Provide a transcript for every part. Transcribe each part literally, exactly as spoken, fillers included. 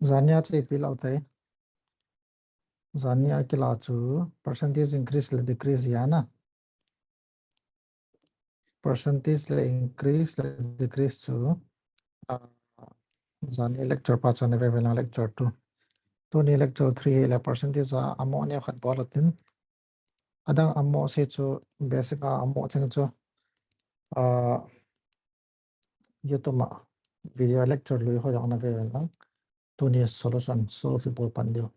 Jania chu ipi lou tai. Jania kila chu percentage increase le decrease ya na. Percentage le increase le decrease chu, ah, jani lecture pa chu na ve ve lang lecture two. Tuni lecture three hi le percentage a amo ni khat bol tin. Adang amo se chu basic a amo cheng chu, ah, YouTube a video lecture lui ho jong na ve ve lang. Tuni solution solve bol pan diu.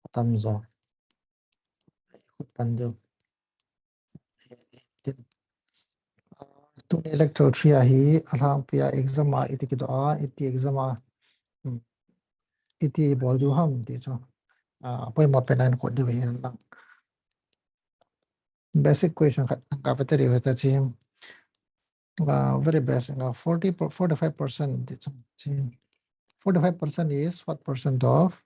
Atam jo. Khut pan diu. Tin. Ah, tuni lecture three a hi alhangpi a exam a iti kidoh a, iti exam a, hmm, iti bol diu ham ti chu. Ah, poimo pen a in khut diu hi lang. Basic question khat ka ve te ri ve ta chi. Uh, very basic. Uh, forty, forty-five percent. Forty-five percent is what percent of,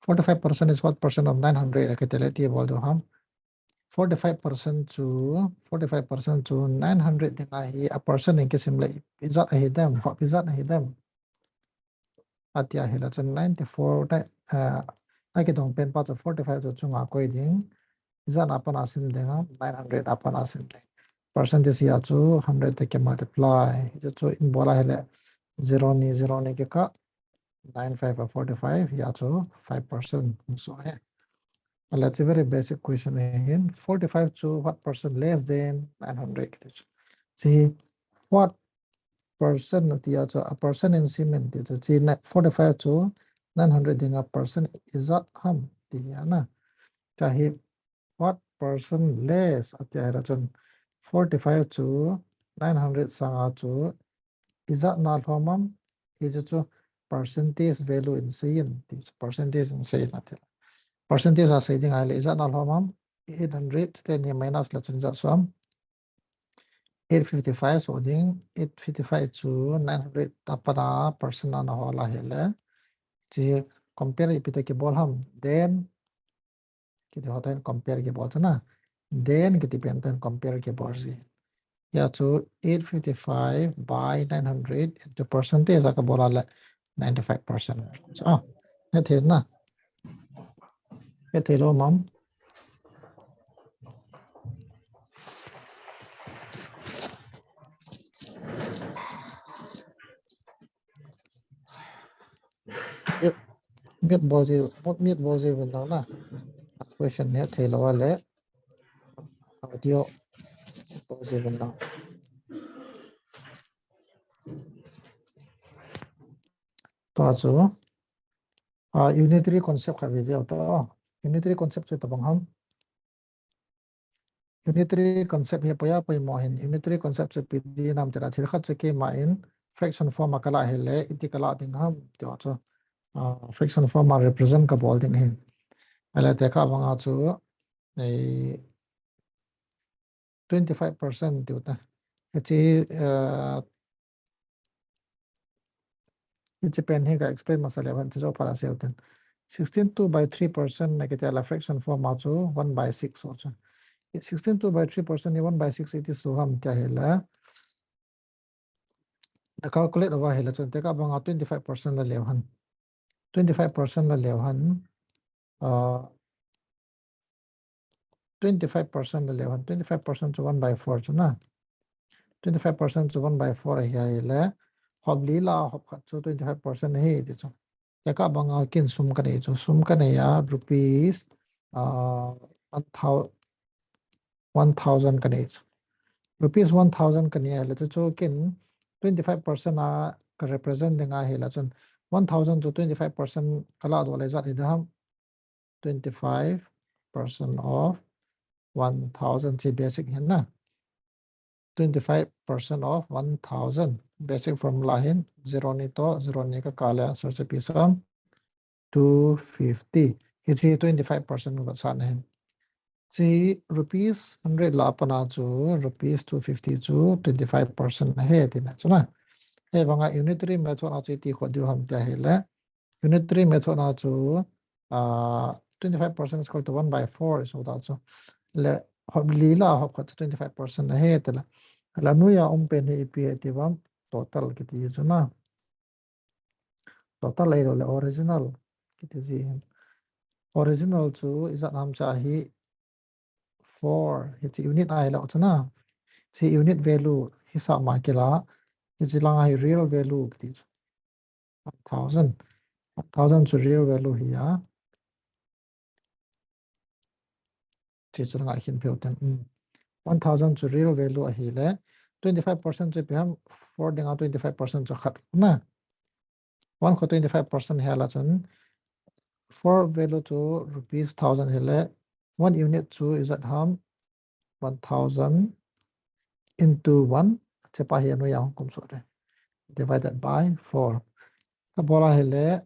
forty-five percent is what percent of nine hundred? Okay, tell it, bol do ham. Forty-five percent chu, forty-five percent chu nine hundred dinga hi a percent in kisim le ijat ahi dem, ho ijat ahi dem. Atia hi la chun ninety-four ta, uh, a kidong pen pa chu forty-five chu chunga koi ding. Ijat a pan a sim ding a, nine hundred a pan a sim ding. Percentage ya chu hundred te ki multiply. Chu chu in bol a hi le zero ni, zero ni ki ka, nine five a forty-five, ya chu five percent. So, yeah. Let's say very basic question again. Forty-five chu what percent less than nine hundred? Chi what percent na tia chu, a percent in simen tia chu, chi na forty-five chu nine hundred dinga percent ijat ham tia na. Cha hi what percent less atia hi la chun forty-five chu nine hundred sanga chu ijat na lhom am, hi chu chu percentage value in seiyin, ti chu percentage in seiyin atia. Percentage a sei ding a hi le ijat na lhom am, eight hundred te ni minus la chun ijat suam. Eight fifty-five so ding, eight fifty-five chu nine hundred a pan a percent a na hol a hi le. Chi compare ipi to kibol ham, then kiti ho to in compare kibol chu na. Then kiti pen to in compare kibol si. Ya chu eight fifty-five by nine hundred into percentage a ka bol a le ninety-five percent. So, ah, he thei na. He thei lou mam. Mute, mute bol ji, mute, mute bol ji vin lang na. Question he thei lou a le. Audio bol ji vin lang. Tua chu, ah, unitary concept kha ve ve u ta. Unitary concept chu tabang ham. Unitary concept hi poya poimo hin. Unitary concept chu ipi ti nam ti la, thil khat chu keima in fraction form a ka la hi le, iti ka la ding ham ti chu, ah, fraction form a represent ka bol ding hin. A le te ka bang a chu, ei, twenty-five percent ti u ta. Hichi, ah, hichi pen hi ka explain masa le van ti jo pala se u ten. Sixteen two by three percent na kiti a la fraction form a chu one by six so chu. Sixteen two by three percent ni one by six iti so ham tia hi la. Na calculate a va hi la chun te ka bang a twenty-five percent la leu han. Twenty-five percent la leu han. Ah, twenty-five percent la leu han, twenty-five percent chu one by four chu na. Twenty-five percent chu one by four ahi a hi le. Hop li la hop khat chu twenty-five percent ahi ti chu. Te ka bang a kin sum ka nei chu. Sum ka nei a rupees, ah, one thousand, one thousand ka nei chu. Rupees one thousand ka nei a hi le chu chu kin twenty-five percent a ka represent ding a hi la chun one thousand chu twenty-five percent ka la doh le ijat hi da ham. Twenty-five percent of one thousand chi basic hin na. Twenty-five percent of one thousand. Basic formula hin zero ni to zero ni ka kal le answer chu ipi sam two fifty. Hichi twenty-five percent ka sa na hin. Chi rupees hundred la pan a chu rupees two fifty chu twenty-five percent ahi ti na chu na. He bang a unitary method a chu iti kho diu ham tia hi le. Unitary method a chu, ah, twenty-five percent is equal to one by four is what chu. Le hop li la hop khat chu twenty-five percent ahi ti la. La nui a um pen hi ipi ahi ti vam total kiti chu na. Total ahilou le original kiti ji hin. Original chu ijat ham cha hi four, hiche unit ahilou chu na. Hiche unit value hisap ma kila. Hiche langa hi real value kiti chu. One thousand. One thousand chu real value hi a. Hiche chu langa hin pheu ten. Hmm. One thousand chu real value ahile. Twenty-five percent chu ipi ham, four dinga twenty-five percent chu khat na. One kho twenty-five percent hi a la chun. Four value chu rupees thousand hile. One unit chu ijat ham, one thousand into one, chepa hi anoiya hung kum soh le. Divided by four. Ka bol a hile,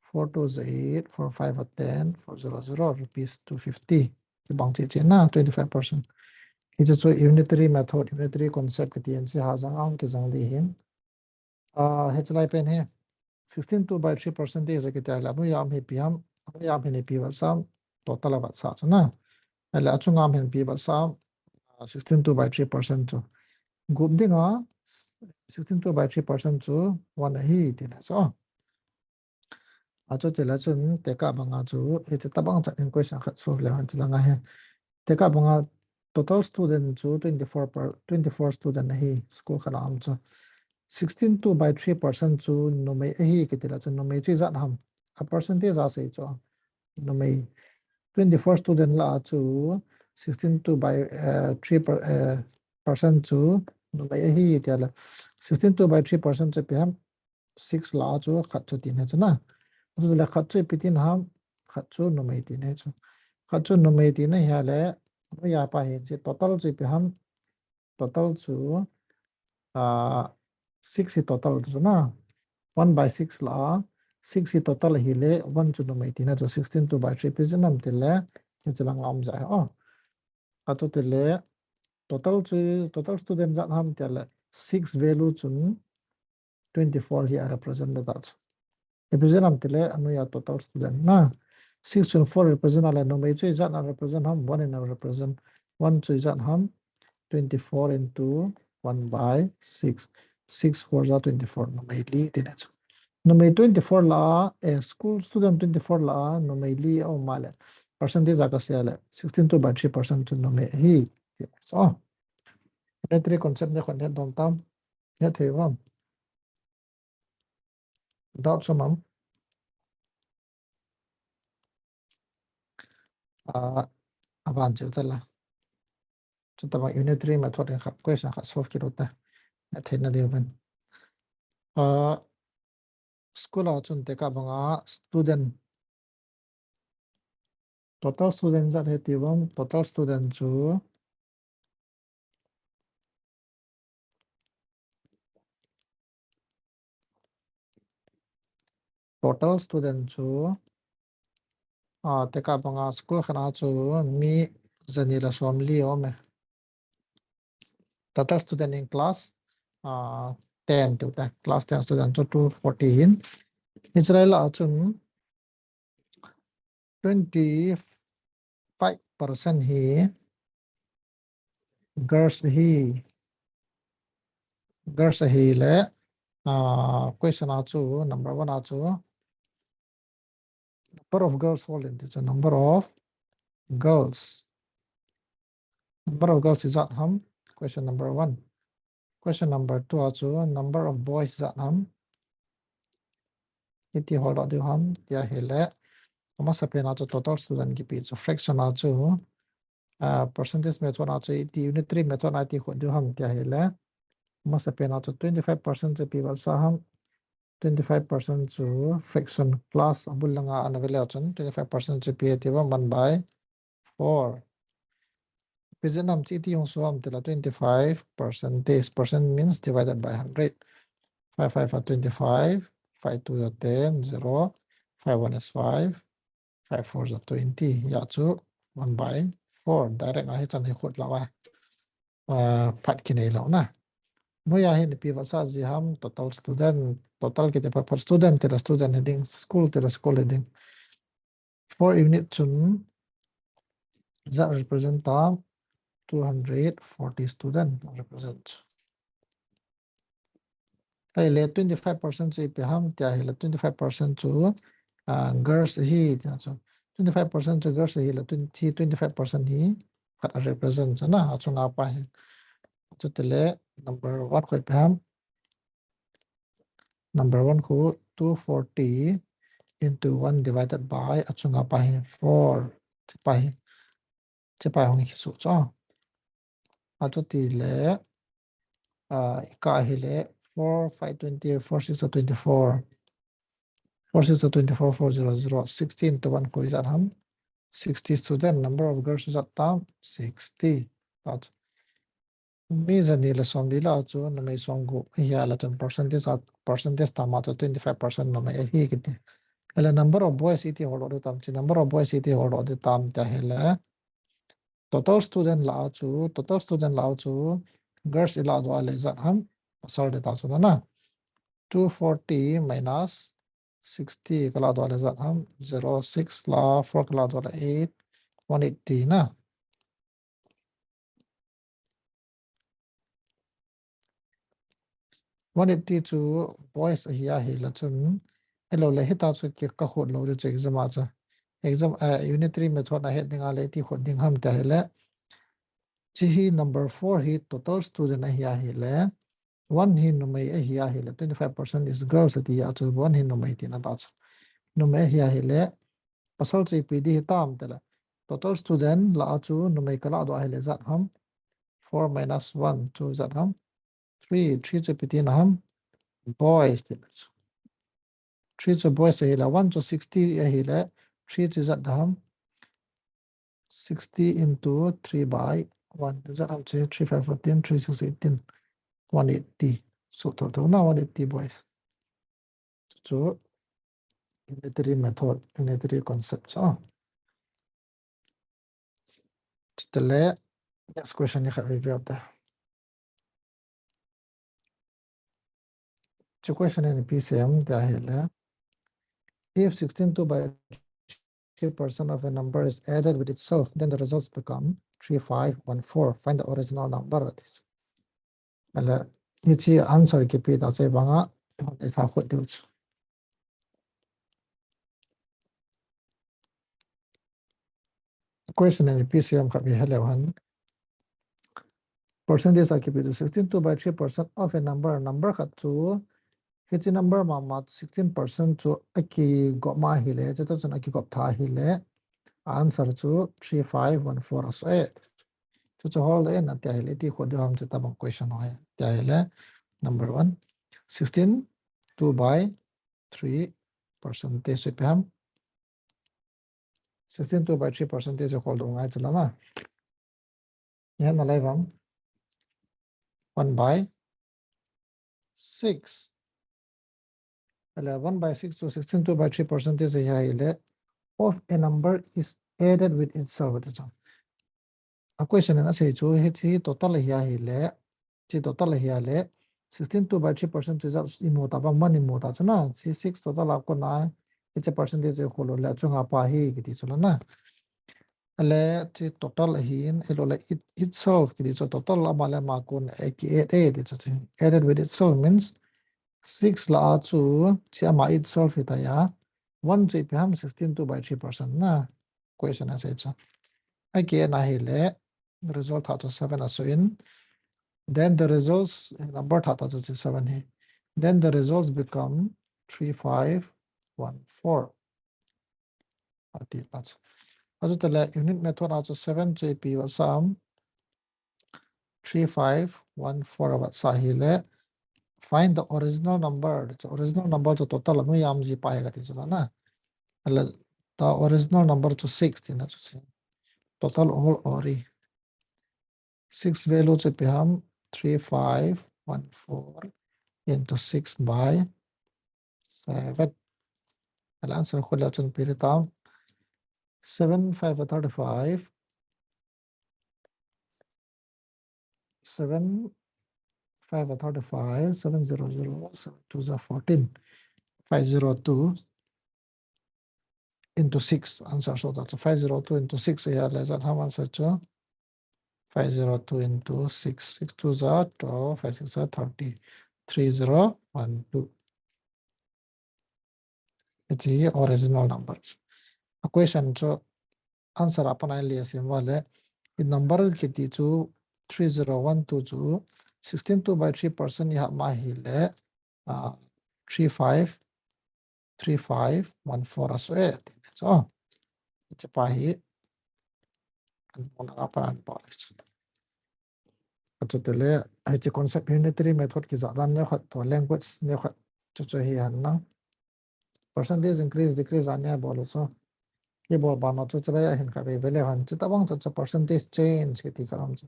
four two is eight, four five are ten, four zero zero, rupees two fifty. Kibang cheh cheh na, twenty-five percent. Hiche chu unitary method, unitary concept kiti in chi ha jang a hung kijang di hin. Ah, hiche lai pen hi. Sixteen two by three percent ti a kiti a le, anoiya ham hi ipi ham, anoiya ham hin ipi vetsah ham, total a vetsah chu na. Ahile achunga ham hin ipi vetsah ham, ah, sixteen two by three percent chu. Gup dinga, sixteen two by three percent chu one ahi ti na chu. Achuti le chun tekah banga chu, hiche tabang chan in question khat solve le hen chi langa hi. Tekah banga total student chu twenty-four per, twenty-four student ahi, school khat a um chu. Sixteen two by three percent chu numei ahi kiti le chu numei chu ijat ham. A percentage a sei chu. Numei. Twenty-four student lah a chu sixteen two by, eh, three per, eh, percent chu numei ahi ti a le. Sixteen two by three percent chu ipi ham, six lah a chu khat chu ti na chu na. Achuti le khat chu ipi ti na ham, khat chu numei ti na chu. Khat chu numei ti na hi a le, anoiya pa hi chi total chu ipi ham, total chu, ah, six hi total chu na. One by six lah a, six hi total ahile, one chu numei ti na chu sixteen two by three ipi jeh ham ti le, hiche langa um ja hi. Oh. Achuti le, total chu, total student ijat ham ti a le, six value chun, twenty-four hi a represent da chu. Represent ham ti le, anoiya total student na. Six chun four represent a le, numei chu ijat a represent ham, one in a represent, one chu ijat ham, twenty-four into one by six. Six four ja twenty-four, numei li ti na chu. Numei twenty-four lah a, eh, school student twenty-four lah a, numei li a um a le. Percentage a ka sei a le, sixteen two by three percent chu numei ahi. Ti na chu. Unitary concept ni khon het dom tam. Hethei uvam? Doubt um am? Ah, aban cheu ta la. Chuti bang unitary method in khat question khat solve kit u te. Hethei na diu vin. Ah, school a chun tekah banga student, total student ijat ahi ti uvam, total student chu Total student chu, ah, tekah banga school khat a chu mi jani le somli um e. Total student in class, ah, ten tiu te, class ten student chu two forty hin. Hiche lai lah a chun twenty-five percent hi girls ahi, girls ahile, ah, question a chu, number one a chu, number of girls hol in ti chu, number of girls. Number of girls ijat ham, question number one. Question number two a chu number of boys ijat ham. Iti hol doh diu ham, ti ahile. Amasapen a chu total student kipe chu fraction a chu, ah, percentage method a chu iti unitary method a iti hol diu ham, ti ahile. Amasapen a chu twenty-five percent chu ipi vetsah ham. Twenty-five percent chu fraction class abul langa ana ve leu chun twenty-five percent chu ipi ti uvam, one by four. Ipi jeh ham chu iti hung suam ti la twenty-five percent, percent means divided by hundred. Five five are twenty-five, five two are ten, zero, five one is five, five four are twenty. Hia chu one by four. Direct a hichan hi khut lou a. Ah, phat kinei lou na. Noiya hin ipi vetsah ji ham, total student, total kiti phat phat, student ti la student hi ding, school ti la school hi ding. Four unit chun ijat represent ta, two hundred forty student represent. Ahile twenty five percent chu ipi ham tia ahile twenty five percent chu, ah, girls ahi tia chu. Twenty five percent chu girls ahile twenty, twenty five percent hi khat a represent chu na, achunga pa hi. Chutile number one khu ipi ham. Number one khu two forty into one divided by achunga pa hi four. Chi pa hi. Chi pa hung hi su chu. Achutile, ah, i ka ahile four five twenty, four six twenty-four. Four six twenty-four, four zero zero, sixty into one khu ijat ham. Sixty student, number of girls ijat tam, sixty. That's mi jani le somli la chu numei somgup ahia la chun percentage a, percentage tam a chu twenty five percent numei ahi kiti. Ahile number of boys iti hol doh di tam chi, number of boys iti hol doh di tam tia ahile total student la chu, total student la chu girls i la doh a le ijat ham, pasal di ta chu na. Two forty minus sixty ka la doh a le ijat ham, zero six la four ka la doh a le eight, one eighty na. One eighty chu boys ahi ahile chun, ahilou le hita chu ki ka khut lou di chu exam a chu. Exam, eh, unitary method a het ding a le iti khut ding ham tia ahile. Chi hi number four hi total student ahi ahile. One hi numei ahi ahile, twenty five percent is girls ati a chu one hi numei tina ta chu. Numei ahi ahile, pasal chu ipi di hitam tile. Total student la a chu numei ka la doh ahile ijat ham. Four minus one chu ijat ham. Three, three chu ipi tina ham. Boys tina chu. Three chu boys ahile, one chu sixty ahile, three chu ijat ham. Sixty into three by one. Ijat ham chu three five fourteen, three six eighteen, one eighty. So total na one eighty boys. Chu unitary method, unitary concept chu. Chutile next question ni khat review te. Chu question in P C M tia ahile. If sixteen two by three percent of a number is added with itself, then the results become three five one four. Find the original number. Ahile, hichi answer kipe ta chu vang a, i sa khut diu chu. Question in P C M khat ive leu hen. Percentage a kipe chu sixteen two by three percent of a number, number khat chu, hichi number mama sixteen percent chu akigop ma ahile, chuta chun akigop tha ahile, answer chu three five one four ahi. Chuchu hol doh in tia ahile, iti khut diu ham chu tabang question ho hi. Tia ahile, number one, sixteen two by three percentage ipi ham. Sixteen two by three percentage hol doh ngai chu la na. Ihet nalai vang. One by six. Ahile one by six chu sixteen two by three percentage ahi ahile, of a number is added with itself ati chu. A question in asei chu hichi total ahi ahile, chi total ahi ahile, sixteen two by three percent chu ijat imu ta, vang man imu ta chu na, chi six total a kona, hichi percentage chu khol le chunga pa hi kiti chu la na. Ahile chi total ahin, ahilou le it, itself kiti chu total ama le ama kon a ki add e ti chu, chu added with itself means six la a chu chi ama itself hi ta ya. One chu ipi ham sixteen two by three percent na. Question asei chu. Aki add na ahile result tha chu seven asoh in. Then the results number tha ta chu chi seven hi. Then the results become three five one four. Ati ta chu. Achutile unit method a chu seven chu ipi vetsah ham. Three five one four vetsah ahile. Find the original number. Chu original number chu total a nu jam ji pa hi kati chu la na. Ahile the original number chu six tina chu si. Total all ori. Six value chu ipi ham three five one four into six by seven. Ahile answer khol le chun ipi tam. Seven five are thirty-five. Seven five are thirty-five, seven zero zero, seven twos are fourteen, five zero two into six. Answer chu ta chu five zero two into six ahi ahile ijat ham answer chu. Five zero two into six, six twos are twelve, five sixes are thirty. three zero one two. Hiche original number. A question chu answer a pat a i le sim uva le, i number kiti chu three zero one two chu sixteen two by three percent i hap ma ahile, ah, three five three five one four a so e, ti le chu. Hiche pa hi, an mo na pa an pa le chu. Achu tile, hiche concept unitary method kija dan neo khat to language neo khat chu chu hi han na. Percentage increase, decrease a neo bol chu. Hi bol ba na chu chu le hin ka ve ve le han. Chu tabang chu chu percentage change kiti ka lam chu.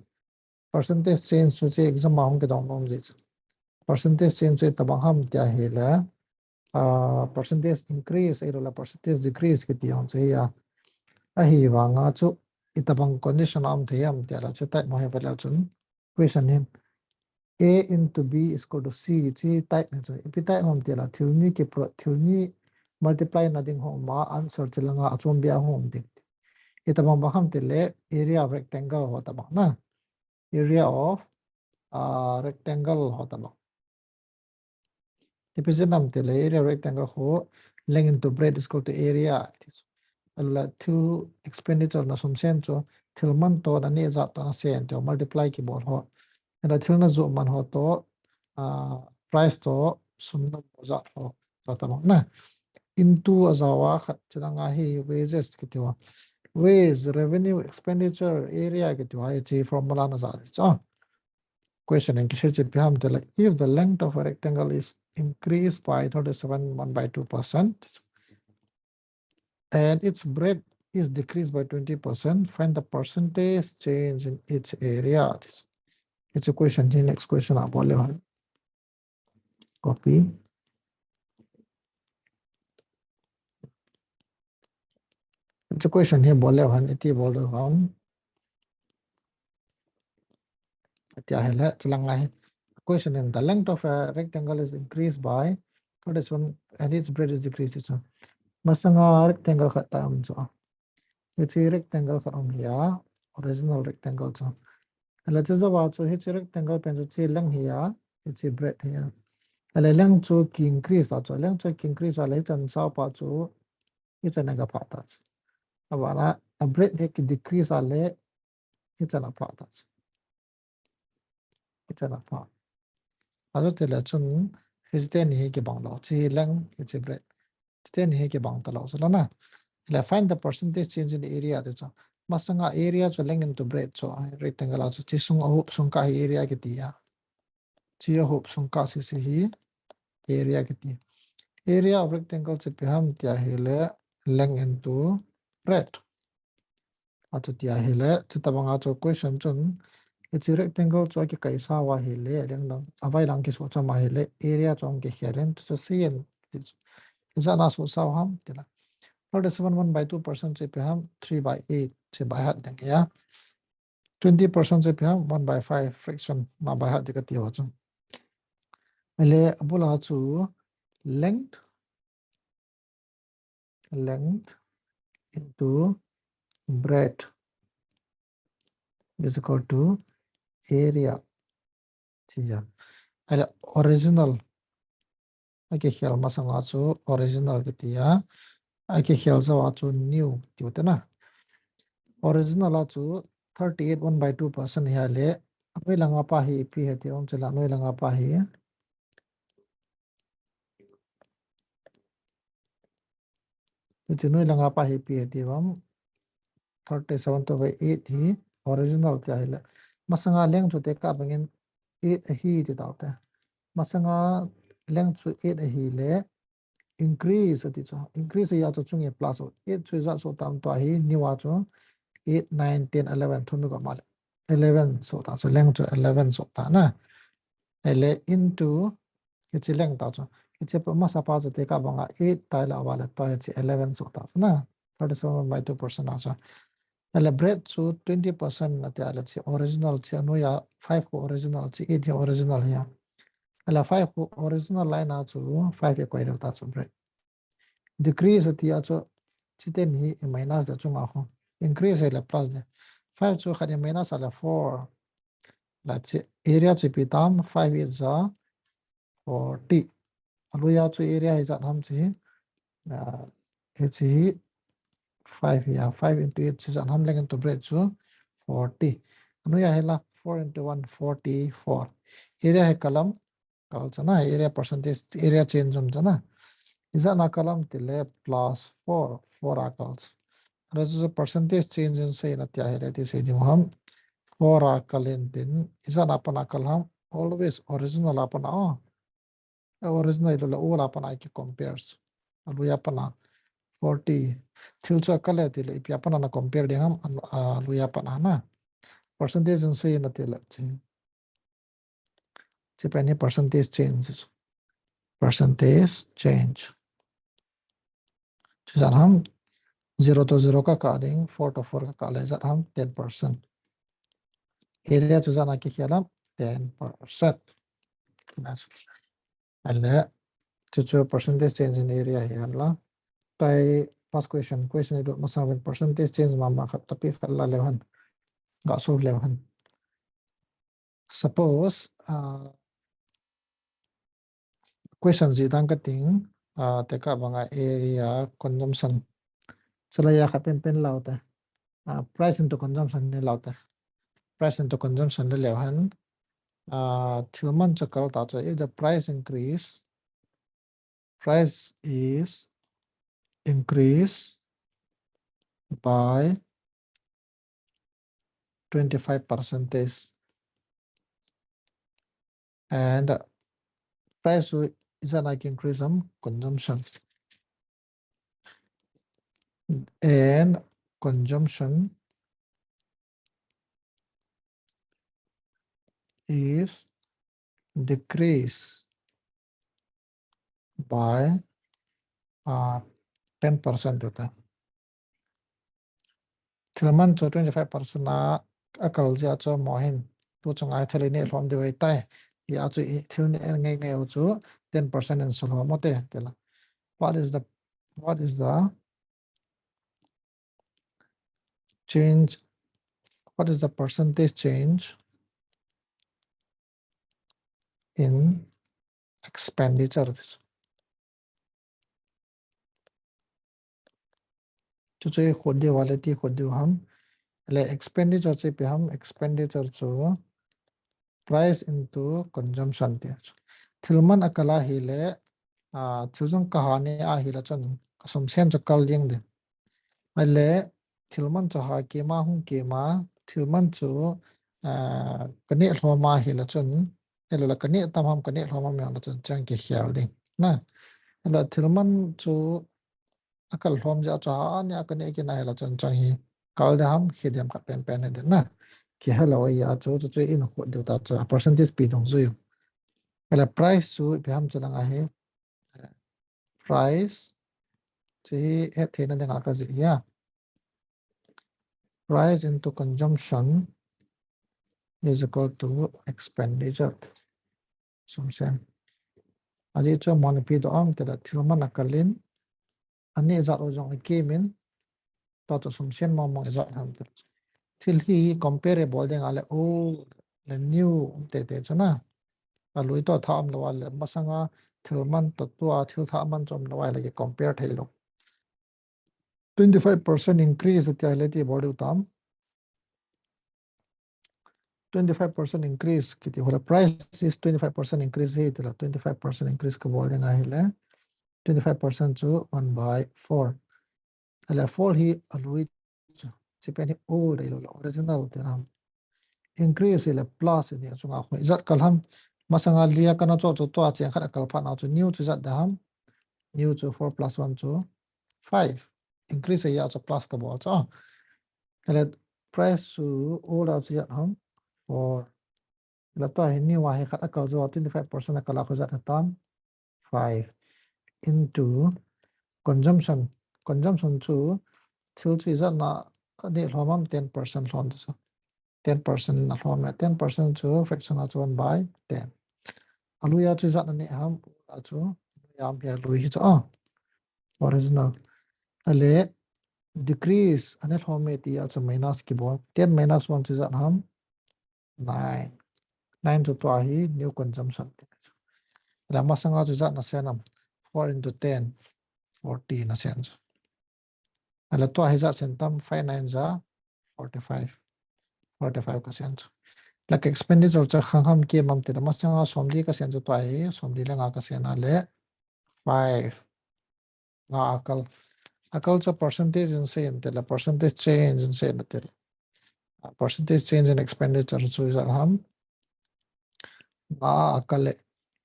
Percentage change chu chu exam a hung kidong nom ji chu. Percentage change chu tabang ham ti ahile, ah, percentage increase, ahilou le percentage decrease kiti hung chu hi a. Ahivanga chu itabang condition a um thei ham ti a la chu type mo hi ve le chun. Question hin, A into B is equal to C, chi type ni chu. Ipi type ham ti a la, thil ni ki pro-, thil ni multiply na ding hung um a, answer chi langa achom bia hung um ding. Itabang bang ham ti le, area of rectangle ho tabang na. Area of, uh, rectangle ho tabang. Ipi jeh ham ti le, area of rectangle ho, length into breadth is equal to area. Ahilou le thil expenditure na sum sen chu, thil man to na neh jat to na sen to multiply kibol ho. Ahilou le thil na joh man ho to, ah, price to sum na mo jat ho. To tabang na. Into a jao a khat chi langa hi wages kiti ho. Wage, revenue, expenditure, area kiti ho. Hiche formula na jat chu. Question in kisei chu ipi ham ti le, if the length of a rectangle is increased by thirty-seven one by two percent, and its breadth is decreased by twenty percent, find the percentage change in its area. It's a question, the next question a bol le han. Copy. Hiche question hi bol le han, iti bol le han. Ati ahile, chu langa hi. Question in, the length of a rectangle is increased by thirty-seven and its breadth is decreased. Chu masanga rectangle khat ta um chu. Hiche rectangle khat um hi a, original rectangle chu. Ahile chu jao a chu hiche rectangle pen chu chi length hi a, hiche breadth hi a. Ahile length chu ki increase a chu, length chu ki increase a le hichan sao pa chu, hichan a ga pha ta chu. Abana, a breadth hi ki decrease a le, hichan a pha ta chu. Hichan a pha. Achu tile chun, hiche teni hi kibang lou, chi length, hiche breadth. Hiche teni hi kibang ta lou, chu la na. Le find the percentage change in the area ti chu. Masanga area chu length into breadth chu, rectangle a chu, chi sung a huop sung kah hi area kiti a. Chi a huop sung kah sese hi area kiti. Area of rectangle chu ipi ham ti ahile length into breadth. Achu ti ahile, chu tabang a chu question chun, hiche rectangle chu akikai sao ahile, length lang, avai lang kiso cham ahile, area chu hung kikhel in, chu chu C in, ijat a so sao ham ti la. Thirty-seven one by two percent chu ipi ham, three by eight, chu by heart ding a. Twenty percent chu ipi ham, one by five fraction, na by heart ding kati ho chu. Ahile, abul a chu length, length into breadth is equal to area. Ti a. Ahile original. Akikhel masanga chu original kiti a. Akikhel jao a chu new ti u te na. Original a chu thirty-eight one by two percent hi ahile. Anoi langa pa hi ipi hiti um chu la, anoi langa pa hi. Hiche noi langa pa hi ipi hiti vang, thirty-seven two by eight hi original ti ahile. Masanga length chu tekah bangin eight ahi ti tau te. Masanga length chu eight ahile, increase ati chu. Increase ahi a chu chunga plus u. Eight chu ijat so tam tua hi, new a chu eight, nine, ten, eleven, thum i ko ma le. Eleven so ta chu, length chu eleven so ta na. Ahile into, hiche length ta chu. Hiche pa, masa pa chu tekah banga eight tai la, avale tua hiche eleven so ta chu na. Thirty-seven by two percent a chu. Ahile breadth chu twenty percent ati ahile hiche original hiche anoiya five khu original hiche eight hi original hi a. Ahile five khu original line a chu five i koi lou ta chu breadth. Decrease ati a chu, hiche ten hi i minus de chunga khu. Increase ahile plus de. Five chu khat i minus ahile four. La hiche area chu ipi tam, five eight ja forty. Aluiya chu area hi ijat ham chu hi, ah, hiche hi five ya, five into eight chu ijat ham, length into breadth chu forty. Anuiya hi la four into one, forty-four. Area hi kalam, kal chana, area percentage, area change um chana. Ijat na kalam tile plus four, four a kal chu. Achu percentage change in seina tia hile ti sei ding ham. Four a kal in tin, ijat na pana kal ham, always original a pana, oh. Original lo la old a pana ki compare. Aluiya pana forty. Thil chu akal e tile, ipi a pana na compare ding ham, aluiya pana na. Percentage in seina tile, chi. Chi pen hi percentage change. Percentage change. Chu ijat ham, zero to zero ka kah ding, four to four ka kah le ijat ham, ten percent. Area chu ijat na kikhel ham, ten percent. Ahile, chu chu percentage change in area hi hen la. Tua hi past question, question i lut masang uvin percentage change mama khat topic khat la leu hen. Ga solve leu hen. Suppose, ah, question jih dan ka ting, ah, tekah banga area consumption. Chule ya khat pen pen lau te. Ah, price into consumption ni lau te. Price into consumption le leu hen. Ah, thil man chu kal ta chu, if the price increase, price is increased by twenty-five percentage. And price is an increase in consumption. And consumption is decrease by, uh, ten percent to the. Thil man chu twenty-five percent a, akal jeh a chu mo hin. Tu chunga thil i neh lhom diu ahitai. Hia chu i thil neh ngai ngai u chu ten percent in sulhom u te, tila. What is the, what is the change, what is the percentage change in expenditure? Chu chu i khut diu a le ti khut diu ham. Le expenditure chu ipi ham, expenditure chu price into consumption ti. Thil man akal ahile, ah, thil jong ka ha ni ahile chun ka sum sen chu kal ding ding. Ahile thil man chu ha kima hung kima, thil man chu, ah, ka neh lhom ahile chun, ahilou le ka neh tam ham, ka neh lhom ham ahile chun chang kikhel ding. Na, ahile thil man chu akal lhom jeh a chu ha ni a ka neh kit na ahile chun chang hi kal ding ham, khi ding ham khat pen pen hi ding na. Kihe lou ahi a chu, chu chu i khut diu ta chu, a percentage pi dungjuiyu. Ahile price chu ipi ham chu lang ahi. Price, chu hi hetthei na dinga ka jih hi a. Price into consumption is equal to expenditure. Sum sen. Ajeh chu mo na pi doh am tila thil man akal in, aneh jat u jong i kim in, tua chu sum sen mong mong i jat ham tila. Thil hi comparable ding a le old le new um tete chu na. Alui to tha um lou a le masanga thil man to tua thil tha man chu um lou a le ki compare thei lou. Twenty-five percent increase tia le ti bol diu tam. Twenty-five percent increase kiti hole price is twenty-five percent increase hi tila twenty-five percent increase ka bol ding ahile. Twenty-five percent chu one by four. Ahile four hi alui chu. Chi pen hi old ahilou le original ti na. Increase le plus ni a chunga khu ijat kal ham. Masanga lia kana cho chu tua cheng khat akal phat na chu new chu ijat da ham. New chu four plus one chu five. Increase a chu plus ka bol chu. Ahile price chu old a chu ijat ham. Four. La tua hi new a hi khat akal jo twenty-five percent akal a khu ijat tam. Five into consumption. Consumption chu thil chu ijat na ka neh lhom am ten percent lhom chu. Ten percent na lhom e, ten percent chu fraction a chu one by ten. Alui a chu ijat na neh ham, a chu, ya am hi alui hi chu a. Original. Ahile decrease, aneh lhom e ti a chu minus ki bol. Ten minus one chu ijat ham, nine. Nine chu tua hi new consumption ti chu. Ahile masanga chu ijat nasen am, four into ten, forty nasen chu. Ahile tua hi ijat sen tam, five nine ja forty-five. Forty-five kasen chu. Ahile ka expenditure chu khang ham kei mam tile masanga somli kasen chu tua hi, somli le nga kasen a le five. Nga akal. Akal chu percentage in sei in tile, percentage change in sei in tile. Ah, percentage change in expenditure chu ijat ham. Nga akal le.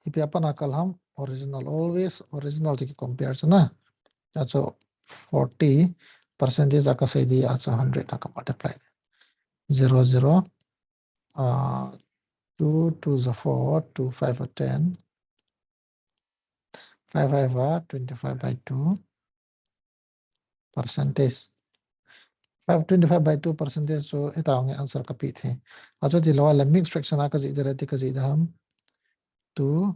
Ipi a pat akal ham, original, always original toh ki compare chu na. Achu forty percentage a kasei di, achu hundred a ka multiply. Zero, zero. Ah, two, two ja four, two, five ja ten. Five, five ja twenty-five by two percentage. Five, twenty-five by two percentage chu hita nge answer kape thei. Achu tilou le mixed fraction a kajih ding le ti kajih ding ham. Tu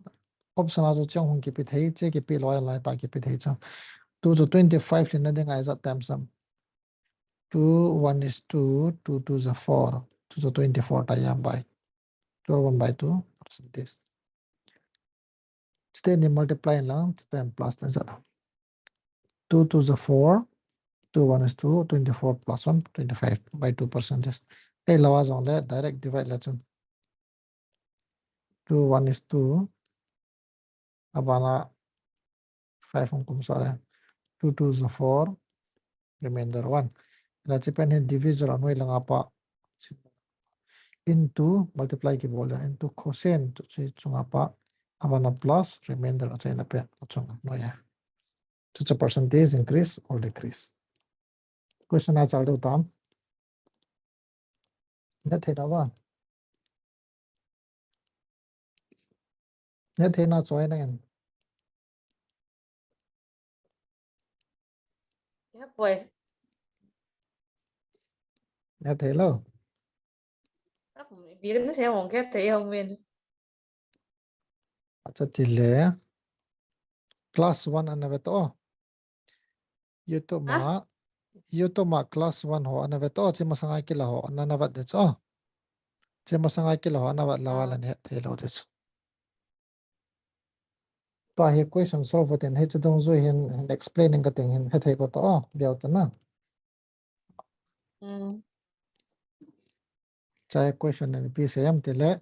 option a chu chang hung kipe thei, che kipe lou lai ta kipe thei chu. Tu chu twenty-five lhinna dinga ijat tam sam. Two, one is two, two, two ja four. Tu chu twenty-four ta ya by. Twelve one by two percentage. Chuteni multiply lang, chuteni plus ta ja. Two, two ja four, two, one is two, twenty-four plus one, twenty-five by two percentage. Ahilou a jong le direct divide le chun. Two, one is two. Abana five hung kum sah le. Two, two ja four. Remainder one. Ahile chepen hi divisor anoi langa pa into multiply kibol le into quotient chu chunga pa abana plus remainder achaina pen achunga noi a. Chuchu percentage increase or decrease. Question a chal deu tam. Nethei na va. Nethei na choi nangin. Ya poi. Nethei lou. Ap, di kan se hong ke thei hong men. Acha tile. Class one ana ve to. YouTube ma, YouTube ma class one ho ana ve to, che masanga kila ho ana na vet de cho. Che masanga kila ho ana vet lou a le nethei lou de cho. Tua hi question solve ten hiche dungjui hin, hin explaining kating hin hethei ko to, biau ta na. Mm. Chai question ani pi se am tile.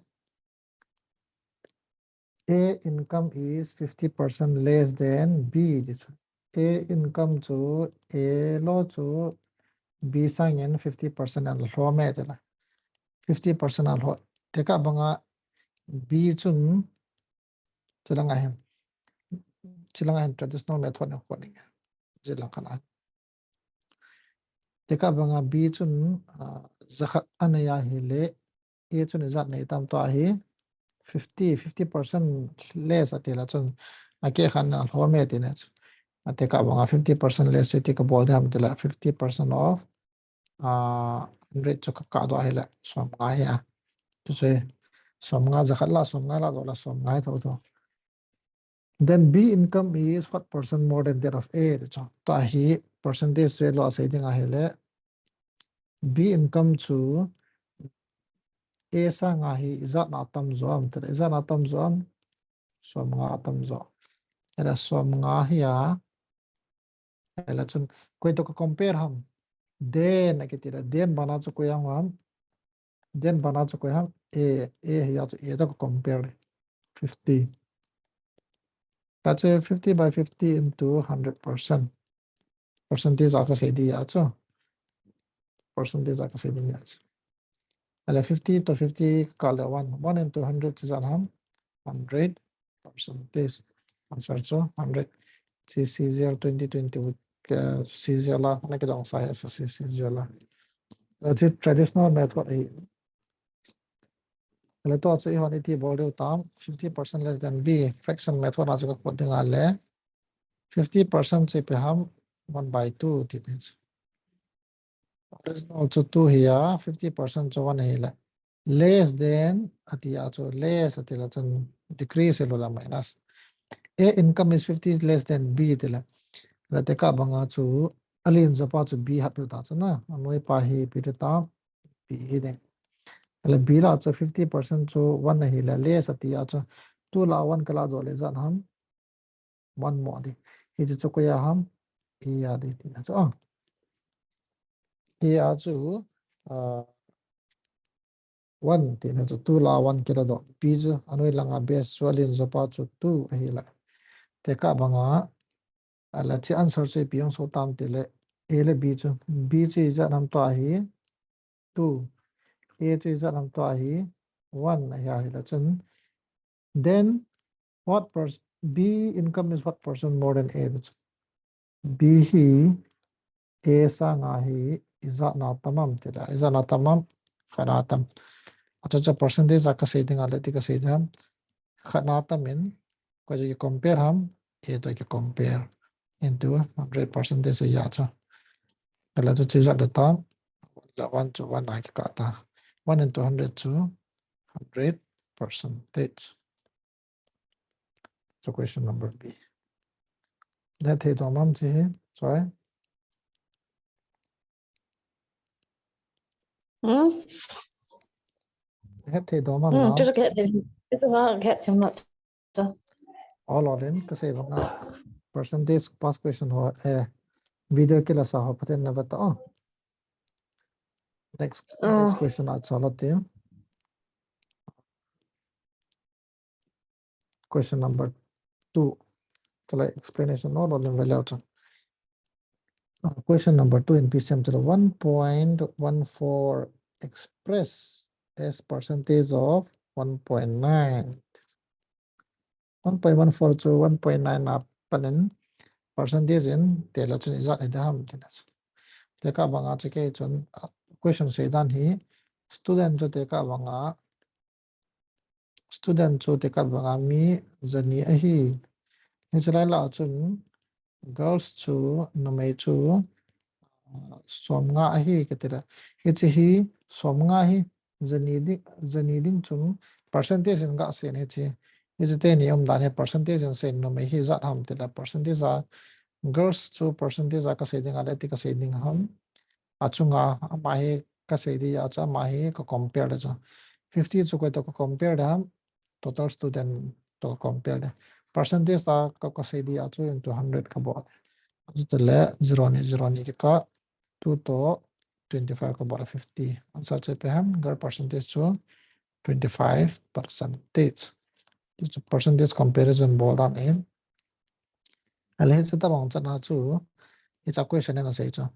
A income is fifty percent less than B. This A income chu A lo chu B sangin fifty percent alho me tile. Fifty percent alho. Tekah banga B chun chilanga hin. Chilanga hin traditional method ni ko ni. Chilanga kana. Tekah banga B chun, ah, jakhat anei ahile, A chun ijat nei tam tua hi fifty, fifty percent less ati la chun, akeh khan alho me ti ne chu. Tekah banga fifty percent less ti kabol ding ham ti la fifty percent of, ah, hundred chu kakah doh ahile, som nga hi a. Chuche, som nga jakhat la, som nga la, doh la, som nga hi tho tho. Then B income is what percent more than that of A? Ti chu. Tua hi percentage value a sei ding ahile. B income chu A sanga hi ijat na atam jo am, ijat na atam jo am, som nga atam jo. Ahile som nga hi a, Ahile chun, koi to ka compare ham. Then, akiti le, then bana chu koi ham ham. Then bana chu koi ham. A, A hi a chu A to ka compare le. Fifty. Ta chu fifty by fifty into hundred percent. Percentage a ka sei di a chu. Percentage a ka sei di a chu. Ahile fifty to fifty kakah le one. One into hundred chu ijat ham. Hundred percentage. Answer chu hundred. Chi C G L twenty twenty with, uh, C G L a, na kidong sa he sa C G L a. Chi traditional method hi. Ahile tua chu ihon iti bol deu tam, fifty percent less than B, fraction method a chu ka kot ding ahile. Fifty percent chu ipi ham, one by two ti ni chu. Original chu two hi a, fifty percent chu one hi le. Less than, ati a chu less, ati la chun decrease lo la minus. A income is fifty less than B ti la. La tekah banga chu, alen jo pa chu B hap ta chu na. Anoi pa hi ipi ta, B hi ding. La B la chu fifty percent chu one hi la less ati a chu two la one kala doh le ijat ham? One mo ding. Hiche chu koi a ham? A a ding tina chu. Ah. A a chu, ah, one tina chu two la one kila doh. B chu anoi langa base chu alin jopa chu two ahi la. Tekah banga, ala chu answer chu ipi hung soh tam tile, A le B chu. B chu ijat ham tua hi? Two. A chu ijat ham tua hi? One ahi a hi la chun. Then, what percent, B income is what percent more than A? That's B hi A sanga hi ijat na tam ham tile, ijat na tam ham, khat na tam. Achu chu percentage a kasei ding a le ti kasei ding ham. Khat na tam in, koi chu kicompare ham, A toh kicompare. Into hundred percentage a ya chu. Ala chu chu ijat da tam, la one chu one a kikah ta. One into hundred chu hundred percentage. So question number B. Hetthei dom ham chi hi, choi. Hmm? Hetthei dom ham Hmm, na? Chu hetthei, chu hetthei ma. All, all in, kasei banga percentage pass question ho, eh, video kila sa ho, Pathen na vata, oh. Next, next Hmm. question a chalo te. Question number two. Chalai explanation no, no, no, no, no. Uh, question number two in P C M chalai one point one four express as percentage of one point nine. One point one four chu one point nine a panin percentage in tela chun ijat hi dam tina chu. Tekah banga chu kei chun, uh, question sei dan hi student chu tekah banga student chu tekah banga mi jani ahi. Hiche lai lah chun girls chu numei chu, ah, somnga ahi kati le. Hiche hi somnga hi jani ding, jani ding chun percentage in gasei in hiche. Hiche teni um dan hi percentage in sei in numei hi ijat ham tile percentage a girls chu percentage a kasei ding a le ti kasei ding ham. Achunga ama hi kasei ding a chu ama hi kacompare le chu. Fifty chu koi toh kacompare le ham, total student toh kacompare le. Percentage a ka, kasei ding a chu into hundred kabol. Achu tile zero ni, zero ni kikah, two toh twenty-five kabol le fifty. Answer chu ipi ham, girl percentage chu twenty-five percentage. Chu percentage comparison bol dan in. Ale hiche tabang chan a chu, hiche question in asei chu.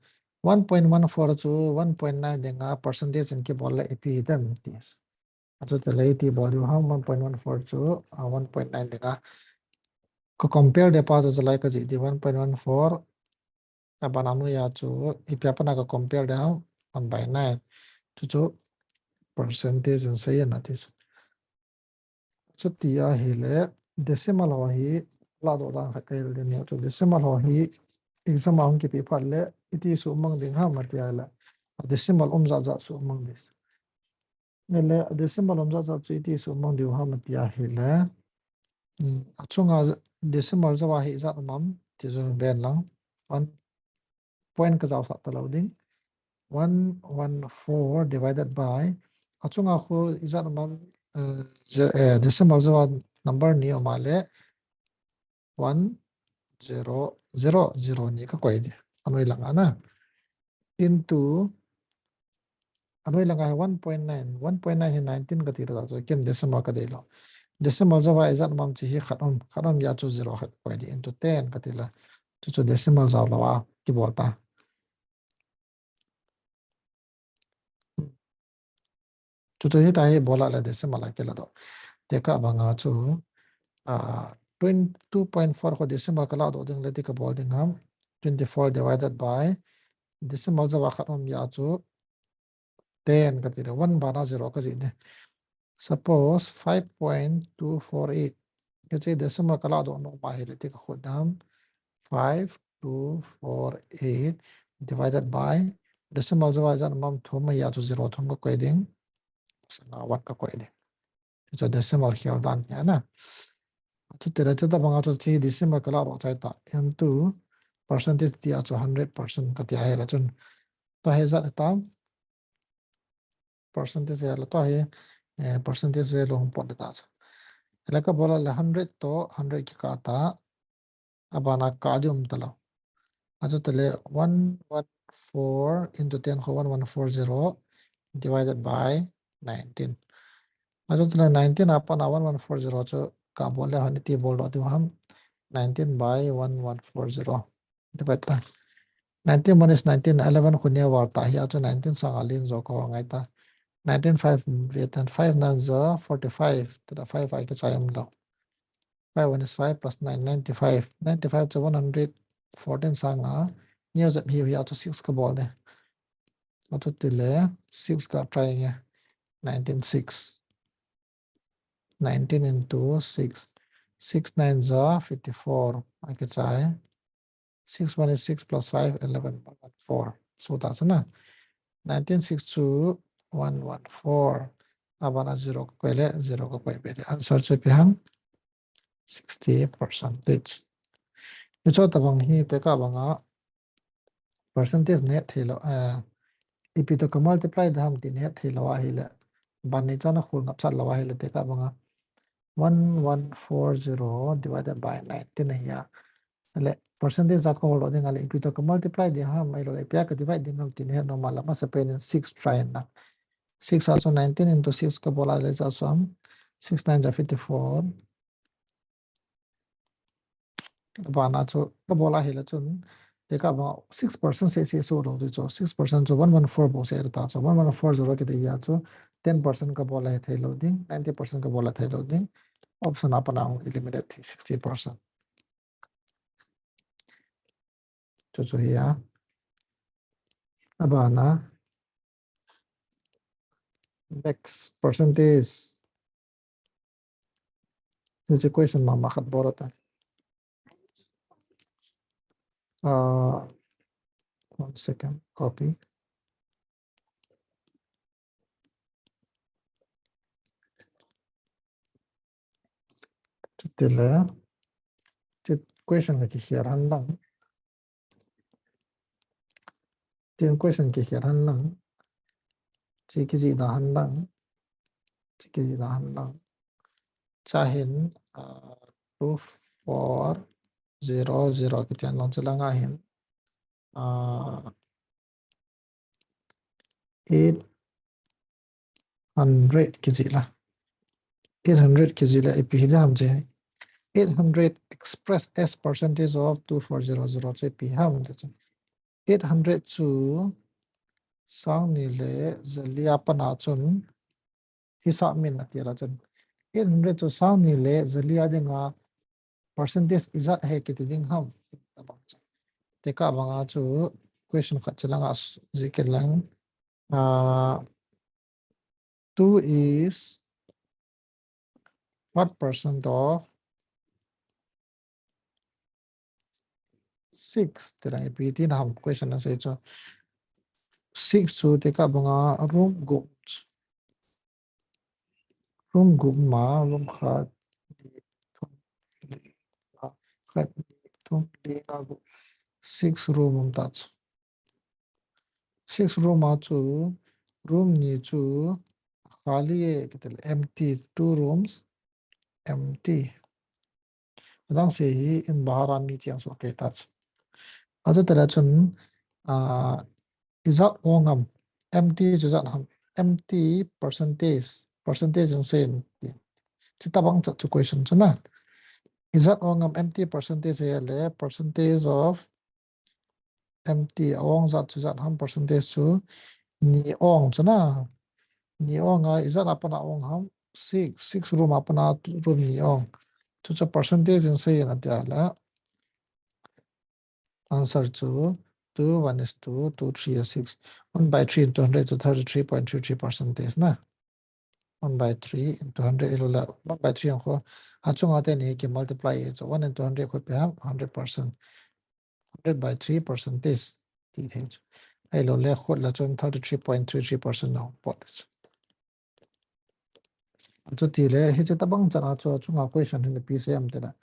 One point one four chu one point nine dinga percentage in kibol le ipi dem ti. Achu tile iti bol diu ham one point one four chu, ah, one point nine dinga. Kacompare de pa chu chalai kaji di one point one four. Abana noiya chu ipi a pana kacompare de ham one by nine. Chu chu percentage in sei in ati chu. Chuti ahile decimal ho hi ladoh dan khat kahil ding ahi chu decimal ho hi exam a hung kipe phat le iti sumang ding ham ati ahile decimal um jat jat sumang ding. Ahile decimal um jat jat chu iti sumang diu ham ati ahile, um, achunga decimal jouva hi ijat um am ti chu ven lang. One point kajao sah talou ding. One one four divided by, achunga khu ijat um am, eh, ze-, eh, decimal jouva number ni um a le one zero zero zero ni kakoi ding. Anoi langa na. Into, anoi langa hi one point nine, one point nine hi nineteen kati le chu ken decimal kadei lou. Decimal jouva ijat um am chi hi khat um, khat um a chu zero khat kakoi ding into ten kati le. Chu chu decimal jao louva kibol ta. Chu chu hitia hi bol a le decimal a kiladoh. Tekah banga chu, ah, twenty, two point four khu decimal kaladoh ding le ti kabol ding ham. Twenty-four divided by decimal jouva khat um a chu ten kati le one bana zero kaji ding. Suppose five point two four eight. Hiche decimal kaladoh nom ahile ti kakhut dam. Five two four eight divided by decimal jouva ijat um am thum ahi a chu zero thum kakoi ding. Masanga one kakoi ding. Chu decimal khel dan hi ana. Chuti le chutabanga chu hiche decimal kaladoh chai ta. Into percentage ti a chu hundred percent kati ahile chun. Tua hi ijat hitam. Percentage hi la tua hi, eh, percentage value hung pot ding ta chu. Hile kabol a le hundred to hundred kikah ta. Abana kah ding um talou. Achu tile one one four into ten khu one one four zero divided by nineteen. Achu tile nineteen apat a one one four zero chu kabol le hon iti bol doh diu ham. Nineteen by one one four zero. Divide ta. Nineteen minus nineteen, eleven khu neo val ta hi, achu nineteen sanga len jo kahol ngai ta. Nineteen five ve tan, five nine za forty-five, tile five a kichai umlou. Five one is five plus nine, ninety-five. Ninety-five chu one hundred fourteen sanga neo jep hiu hi, achu six kabol de. Achu tile six ka try nge. Nineteen six. Nineteen into six. Six nine za fifty-four. A kichai. Six one is six plus five, eleven, one one four. So that's na. Nineteen six chu one one four. Abana zero kakoi le, zero kakoi be. The answer chu ipi ham? Sixty percentage. Hichu tabang hi tekah banga percentage ne thei lou, eh, ipi to ka multiply ding ham ti ne thei lou ahile. Ban ni chana khul ngap chat lou ahile tekah banga one one four zero divided by nineteen ahi a. Le percentage a kahol doh ding a le ipi to ka multiply ding ham, ahilou le ipi a ka divide ding ham ti ne normal a masa pen in six try na. Six a chu nineteen into six kabol a le chu sum six nine za fifty-four. Abana chu kabol a hile chun, tekah banga six percent seh seh so lou di chu, six percent chu one one four bou seh ta chu, one one four zero kiti a chu, ten percent kabol a thei lou ding, ninety percent kabol a thei lou ding, option apat a hung eliminate thei sixty percent. Chu chu hi a. Abana. Next, percentage. This is a question mama khat bol ta. Uh, one second, copy. Chutile, chu question ka kikhel hen lang. Tin question kikhel hen lang. Chu kijih da hen lang. Chu kijih da hen lang. Chu hin, uh, two four zero zero kiti hen lang chu langa hin. Uh, eight hundred kijih la. Eight hundred kijih la ipi hi ding ham chu. Eight hundred expressed as percentage of two four zero zero chu ipi ham ti chu. Eight hundred chu sang ni le jali apat a chun hisap min ati la chun. Eight hundred chu sang ni le jali a dinga percentage ijat ahi kiti ding ham. Tekah banga chu question khat chu langa jih kit lang. Uh, two is what percent of six? Ti lang ipi ti na ham question a sei chu. Six chu tekah banga room gup. Room gup ma, room khat, khat, thum, li, nga, gup. Six room um ta chu. Six room a chu, room ni chu khali e, kiti le empty, two rooms, empty. Adang se hi in bahar a mi chiang so ke ta chu. Achu tile chun, uh, ijat ong ham, empty chu ijat ham, empty percentage, percentage in sei in. Chuti tabang chu question chu na. Ijat ong ham empty percentage ahile percentage of empty ong jat chu ijat ham percentage chu ni ong chu na. Ni ong a ijat apat a ong ham six, six room apat a room ni ong. Chu chu percentage in sei in ati a le. Answer chu two, one is two, two, three is six. One by three into hundred chu thirty-three point three three percentage na. One by three into hundred ahilou le, one by three ang khu, achunga teni ki multiply chu one into hundred khu ipi ham, hundred percent. Hundred by three percentage. Ti thei chu. Ahilou le, khut la chun thirty-three point three three percent na pot chu. Chuti le, hiche tabang chan a chu, chunga question hin ipi sei am ti le.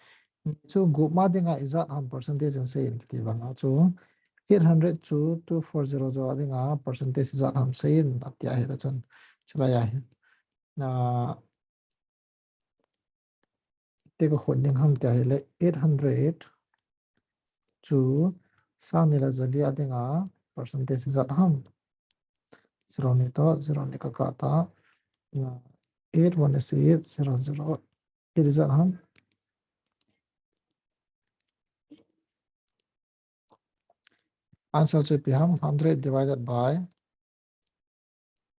Chu gup ma dinga ijat ham percentage in sei in ti banga chu. Eight hundred chu two four zero zero dinga percentage ijat ham sei in ati ahi la chun. Chulai ahi. Na, iti kakhot ding ham tia ahile eight hundred chu sang ni le jali a dinga percentage ijat ham. Zero ni toh zero ni kakah ta. Eight one is eight, zero zero. Iti ijat ham. Answer chu ipi ham, hundred divided by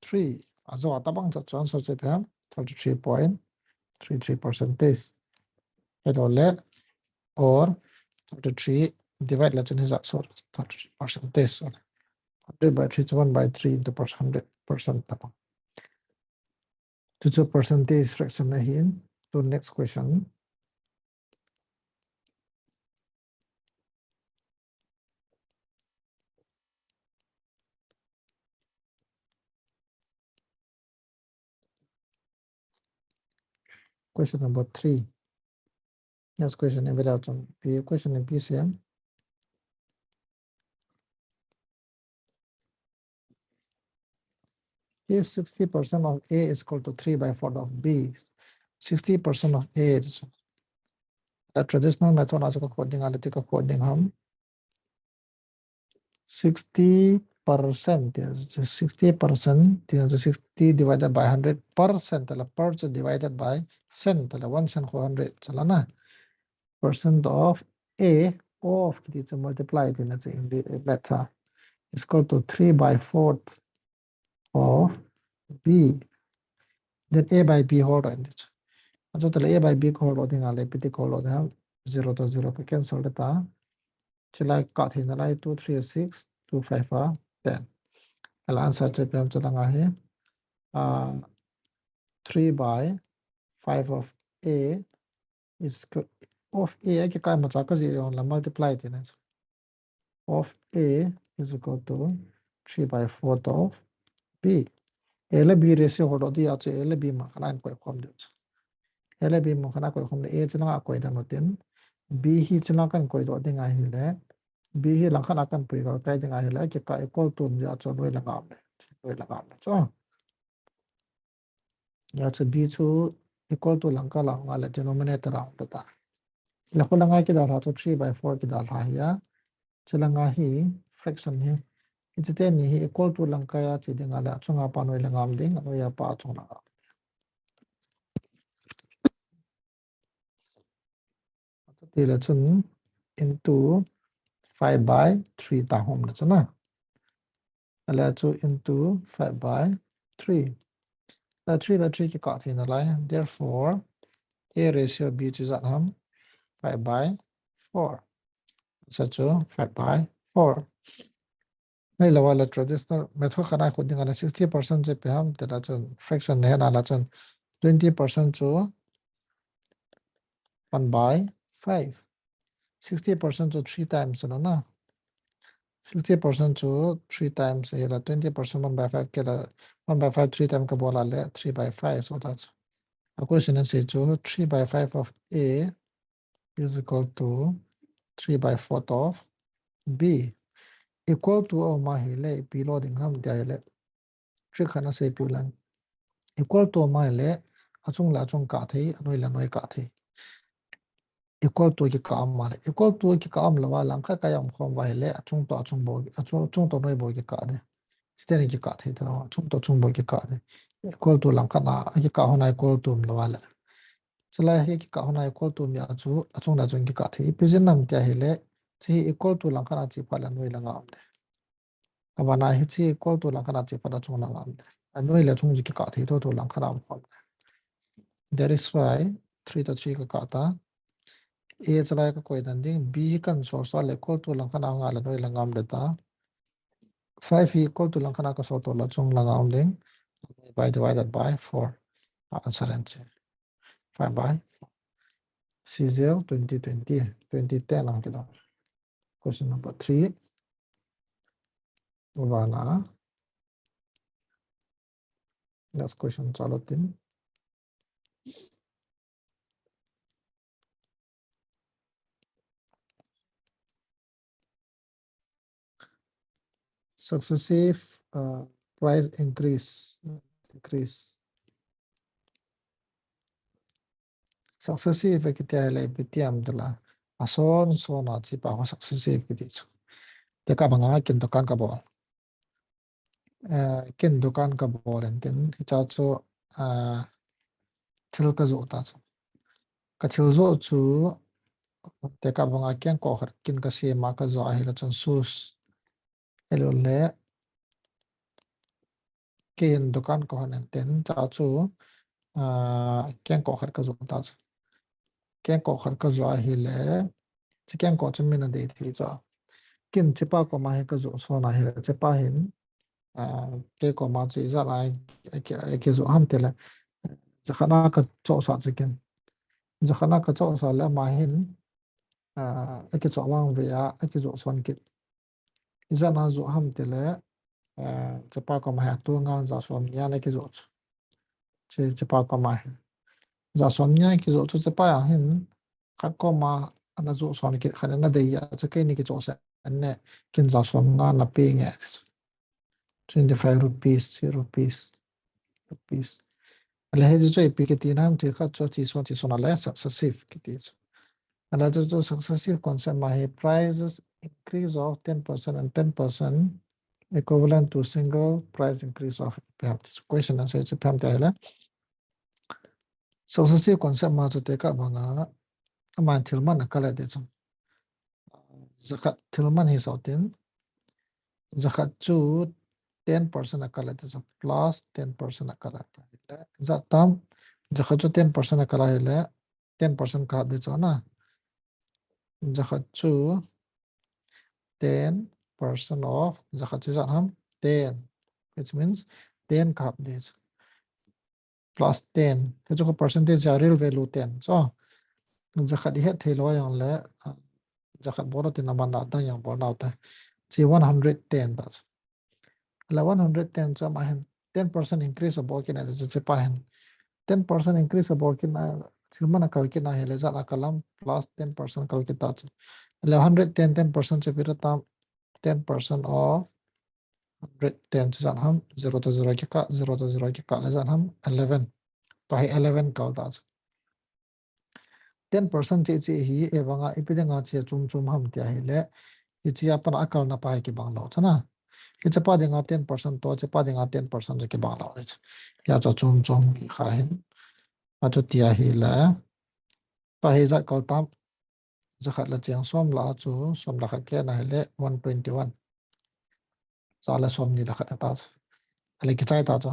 three. Ajo a tabang chu answer chu ipi ham, thirty-three point three three percentage. Hello le, or thirty-three divide le chun hijat, sorry, thirty-three percentage. Hundred by three chu one by three into percent, hundred percent tabang. Chuchu percentage fraction ahin. To next question. Question number three. Next question in without some P question in P C M. If sixty percent of A is equal to three by four of B, sixty percent of A is the traditional method as a coding, analytical coding ham. Sixty percent, sixty percent, sixty divided by hundred percent, la per divided by cent, la one cent kho hundred, chala na. Percent of A, of kiti chu multiply tina chu in the math a, is equal to three by four of B. Then A by B holdoh in the chu. Achu tale A by B holdoh ding ale, piti holdoh ding, zero to zero ka cancel ta. Chilai kah theina lai, two three six, two five a ten. Ala answer chu ipi ham chu langa hi, ah, three by five of A is equal, of A, a kikah imacha kaji jong la multiply tina chu. Of A is equal to three by four of B. A le B ratio holdoh dia chu A le B mun khat a koi khom diu chu. A le B mun khat a koi khom le A chu langa koi dan u tin. B hi chu langa kan koidoh ding ahile, B hi langkhat a kan pui gal kai ding ahile, a kikah equal to um jeh a chu noi langa um le. Noi langa um le chu. Hia chu B chu equal to langkhat a um le denominator a um ta. Chule khu langa kidalha chu three by four kidalha hia. Chulanga hi fraction hi. Hiche teni hi equal to langkhat a che ding ale, achunga pa noi langa um ding, anoiya pa achung langa um. Tile chun into five by three ta hom le chun a. Ale chu into five by three. La three la three kikah theina lai. Therefore, A ratio B chu ijat ham, five by four. Sa chu five by four. Ahilou le traditional method khat a khu ding ale sixty percent chu ipi ham tile chun fraction le hena la chun twenty percent chu one by five. Sixty percent chu three times chu na. Sixty percent chu three times, hila twenty percent one by five kila, one by five three times kabol a le three by five, so that's a question and say chu three by five of A is equal to three by four of B. Equal to a um ahile, ipi lo ding ham tia ahile. Trick khat nasei piu lang. Equal to a um ahile, achung le achung kah thei, anoi le anoi kah thei. Equal to kikah a um ahile. Equal to kikah a um lou a, langkhat kah a um khom uva ahile, achung to achung bou, achung, achung to noi bou kikah de. Chuteni kikah thei talou, achung to achung bou kikah de. Equal to langkhat a, kikah hon a equal to um lou a le. Chulai hi kikah hon a equal to um a chu, achung le achung kikah thei. Ipi jeh ham tia ahile, chu hi equal to langkhat a che phat le anoi langa um de. Abana hi chu equal to langkhat a che phat achung langa um de. Anoi le achung chu kikah thei thotho langkhat a um khom. That is why three to three kakah ta. A chulai kakoi dan ding, B hi kan sol sol le equal to langkhat a nga le anoi langa um de ta. Five hi equal to langkhat a kasol to le achung langa um ding. By divided by four. Answer and five by C Z twenty twenty, twenty ten ang kidong. Question number three. Vana. Next question chalo tin. Successive uh, price increase, decrease. Successive kiti ahile ipi ti ham tile, ason son a chepa ho successive kiti chu. Tekah banga ken dukan kabol. Eh, ken dukan kabol in tin, hiche chu, ah, thil kajoh ta chu. Kathil joh chu, tekah banga kengkoh khat ken kasem a kajoh ahile chun shoes. Ahilou le, ken dukan kahon in tin, hiche chu, ah, kengkoh khat kajoh ta chu. Kengkoh khat kajoh ahile, hiche kengkoh chu min adei thei chu. Ken chepa koma hi kajoh son ahile, chepa hin, ah, kei koma chu ijat a, aki, akijoh ham tile, jakhat a kachohsah chu ken. Jakhat a kachohsah le ama hin, ah, akichoh vang ve a, akijoh son kit. Ijat a joh ham tile, eh, chepa koma hi atu nga ja som ni a ana kijoh chu. Che, chepa koma hi. Ja som ni a ana kijoh chu chepa a hin khat koma ana joh son kit khat ana dei a chu keini kichoh seh ne ken ja som nga ana pe nge. Twenty-five rupees, three rupees, rupees. Ahile hiche chu ipi kiti ham ti kha chu chi son chi son ahile successive kiti chu. Ahile chu, chu successive concept ma hi prices increase of ten percent and ten percent equivalent to single price increase of ipi ham ti chu. Question answer chu ipi ham ti ahile. Successive concept ma chu tekah banga, ama thil man akal e ti chu. Jakhat thil man hi sah tin, jakhat chu ten percent akal e ti chu, plus ten percent akal e ti. Ijat ham, jakhat chu ten percent akal ahile, ten percent kahap di chu na. Jakhat chu ten percent of, jakhat chu ijat ham, ten, which means ten kahap di chu. Plus ten. Hichu ka percentage a real value ten. So, jakhat ihet thei lou jongle, ah, jakhat bol tin aman adang jong bol nau te. Chi one hundred ten ta chu. Ahile one hundred ten chu ama hin ten percent increase abol kit na chu chepa hin. Ten percent increase abol kit na, thil man akal kit na ahile ijat akal ham plus ten percent kal kit ta chu. Ahile hundred ten, ten percent chu ipi ham, ten percent of hundred ten chu ijat ham, zero to zero kikah, zero to zero kikah le ijat ham, eleven. Tua hi eleven kal ta chu. Ten percent che che hi, ahivanga ipi dinga che chom chom ham ti ahile, hiche a pat a akalna pa hi kibang lou chu na. Hiche pa dinga ten percent to, hiche pa dinga ten percent chu kibang lou chu. Hia chu chom chom hi kha hin. Achu ti ahile, tua hi ijat kal tam, jakhat le cheng som lah a chu, som le khat khen ahile, one twenty-one. Sa le som ni le khat ta chu. Ahile kichai ta chu.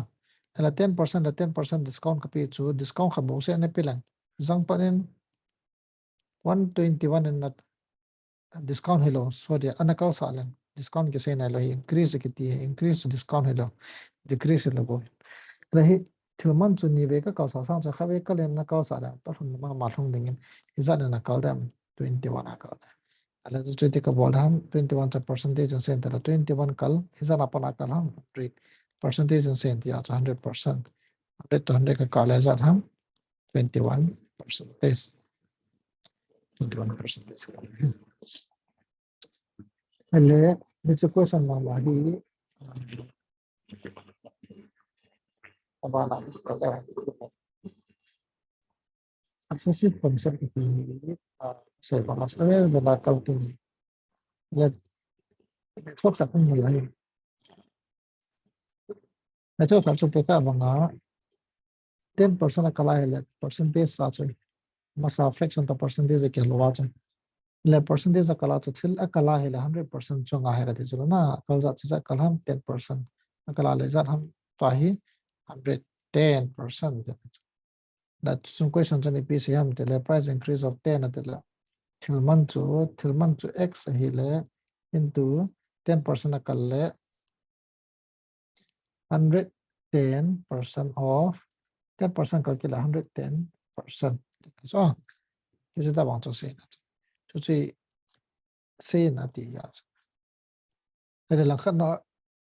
Ahile ten percent le ten percent discount kape chu, discount khat bou seh ana pe leng. Jang pat in one twenty-one in na discount hilou, sorry, ana kalsah leng. Discount kisei nailou hi, increase kiti hi, increase to discount hilou. Decrease hilou bou. Ahile hi, thil man chu ni vei kakalsah sang chu, khatvei kal in ana kalsah leng. Tua lhun mama lhung ding in, ijat in ana kal dem, twenty-one a kal dem. Ahile chu chuti kabol ham, twenty-one chu percentage in sei in tile, twenty-one kal, ijat a pat a kal ham, hundred. Percentage in sei in tia chu hundred percent. Hundred to hundred kakal le ijat ham, twenty-one percentage. Twenty-one percentage. Ahile, hiche question mama hi, abana, successive concept hi, ah, sei bana, sei bana kal tin. Ahile, thot ta kun lai. Achu kha chu tekah banga ten percent akal ahile percentage sa chu. Masa fraction to percentage akilou a chu. Le percentage akal a chu thil akal ahile hundred percent chunga hi kati chu na. Akal jat chu ijat kal ham, ten percent. Akal le ijat ham, tua hi hundred ten percent. That chung question chun ipi sei ham tile price increase of ten atile. Thil man chu, thil man chu X ahile into ten percent akal le hundred ten percent of ten percent kal kit le hundred ten percent. So, hiche tabang chu seina chu. Chuche seina ti ahi chu. Ahile langkhat na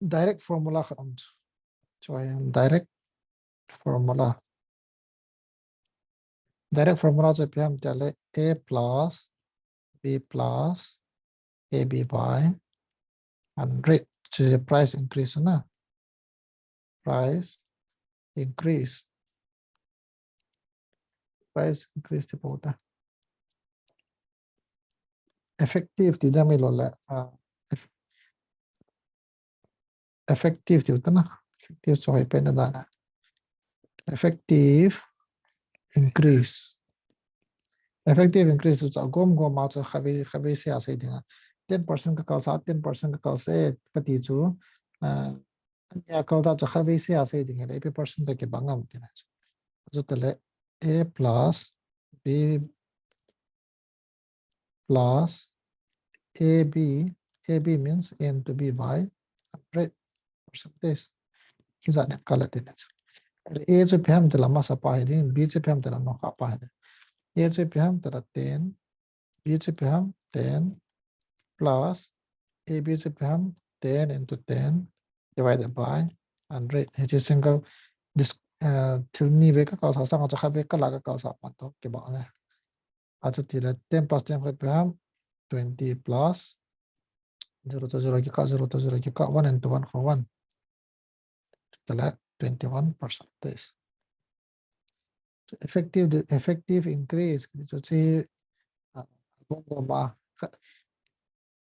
direct formula khat um chu. Chu ahi direct formula. Direct formula chu ipi ham tile A plus B plus A B by hundred. Chu price increase na. Price increase. price increase ti pou ta. Effective ti dam ilo le, ah, eff-, effective ti uta na. Effective chu hoi pen na da na. Effective increase. Effective increase chu gom gom a chu khatvei, khatvei se a sei ding a. Ten percent ka kal sa, ten percent ka kal se, ka ti chu, ah, ania kal ta chu khatvei se a sei ding le, ipi percent ta kibang am ti na chu. Chu ta le A plus B plus A B, A B means A into B by hundred percentage. Hijat ne kal a ti na chu. A chu ipi ham ti la masa pa hi ding, B chu ipi ham ti la nokha pa hi ding. A chu ipi ham ti la ten, B chu ipi ham ten plus A B chu ipi ham ten into ten divided by hundred. Hiche single this, uh, thil ni vei ka kal sa sang a chu khatvei ka la ka kal sa pan to kibang le. A chu ti le ten plus ten koi ipi ham twenty plus zero to zero kikah, zero to zero kikah, one into one koi one. Tala twenty-one percentage. Effective, effective increase, kiti chu chi, ah, gom gom a, kha-,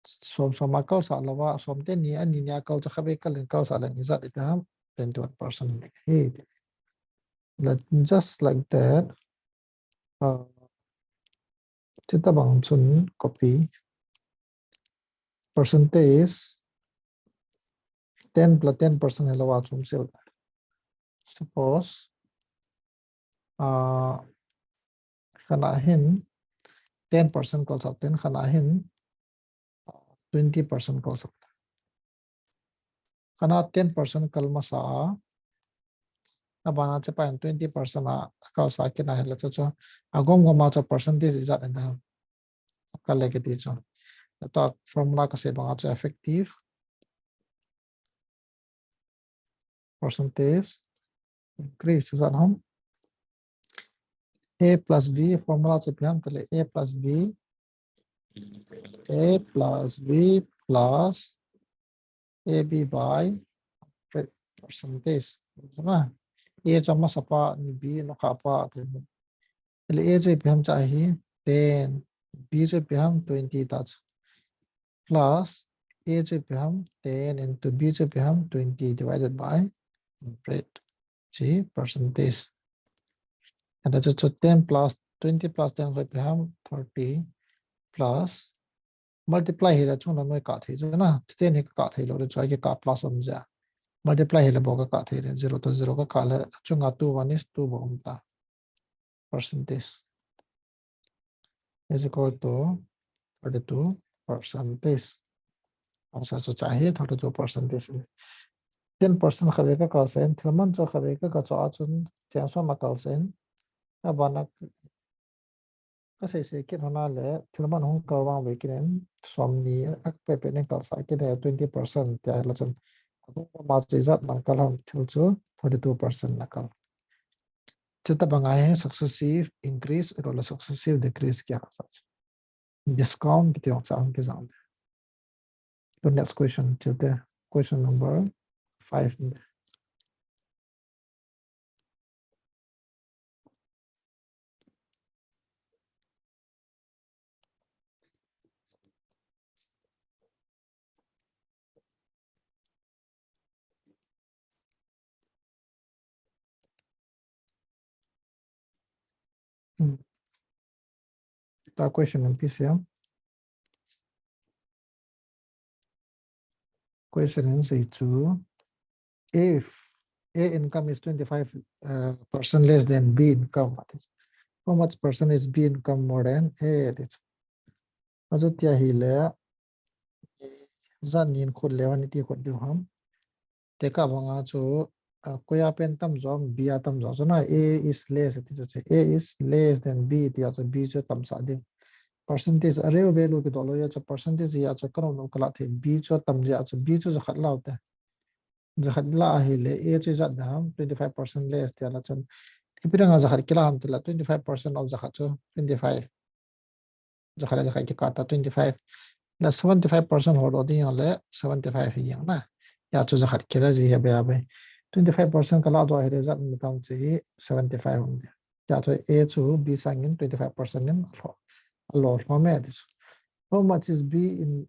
som som a kal sa lou va, som te ni, ani ni a kal chu khatvei kal in kal sa leng ijat iti ham, twenty-one percent hi. Let, just like that, uh, chuti bang chun copy. Percentage ten plus ten percent hi lou a chom sel. Suppose, ah, khat a hin ten percent kal sa ten, khat a hin twenty percent kal sa. Khat a ten percent kal masa a, abana chepa hin twenty percent a kal sa kit na hile chu chu, agom gom a chu percentage ijat in da. Kal le kiti chu. Tua formula ka sei bang a chu effective percentage increase chu ijat ham. A plus B formula chu ipi ham tile A plus B, A plus B plus A B by hundred percentage. Na? A chu masa pa ni, B nokha pa ti. Tile A chu ipi ham cha hi ten, B chu ipi ham twenty ta chu. Plus A chu ipi ham ten into B chu ipi ham twenty divided by hundred. Chi percentage. Ata chu chu ten plus twenty plus ten koi ipi ham thirty plus multiply hile chunga noi kah thei chu na. Ten hi kah thei lou le chu a kikah plus um ja. Multiply hile bou kah thei le zero to zero kah le chunga two one is two bou um ta. Percentage is equal to thirty-two percentage. Answer chu cha hi thirty-two percentage. Ten percent khatvei ka kal sen, thil man chu khatvei ka kal chu a chun cheng som a kal sen. Abana ka sei sei kit hon a le, thil man hung kal vang ve kit in, som ni a pe pe nen kal sa kit in twenty percent tia la chun. Agom a chu ijat man kal ham thil chu thirty-two percent na kal. Chuti bang a hi successive increase, ro la successive decrease kia ka sa. Discount kiti ong cha ang ki jang. The next question, chuti question number five. Hmm. Tua question in P C M. Question in say chu, if A income is twenty-five, uh, percent less than B income, how much percent is B income more than A? Ati chu. Achu tia hile, ijat nin khut le van iti khut diu ham. Tekah banga chu, ah, koi a pen tam jo, B a tam jo. Chu na A is less ati chu che. A is less than B tia chu B chu tam sa ding. Percentage a real value kidoh lou a chu percentage a chu ka nop nop ka la thei. B chu tam jeh a chu B chu jakhat lau te. Jakhat la ahile A chu ijat da ham twenty-five percent less tia la chun. Ipi dang a jakhat kila ham ti la twenty-five percent of jakhat chu twenty-five. Jakhat le jakhat kikah ta twenty-five. La seventy-five percent holdoh ding le seventy-five hi jeng na. Hia chu jakhat kila ji hi be a be. Twenty-five percent ka ladoh hile ijat mi tam chu hi seventy-five um ding. Tia chu A chu B sangin twenty five percent in a lo, a lo lhom e ti chu. How much is B in,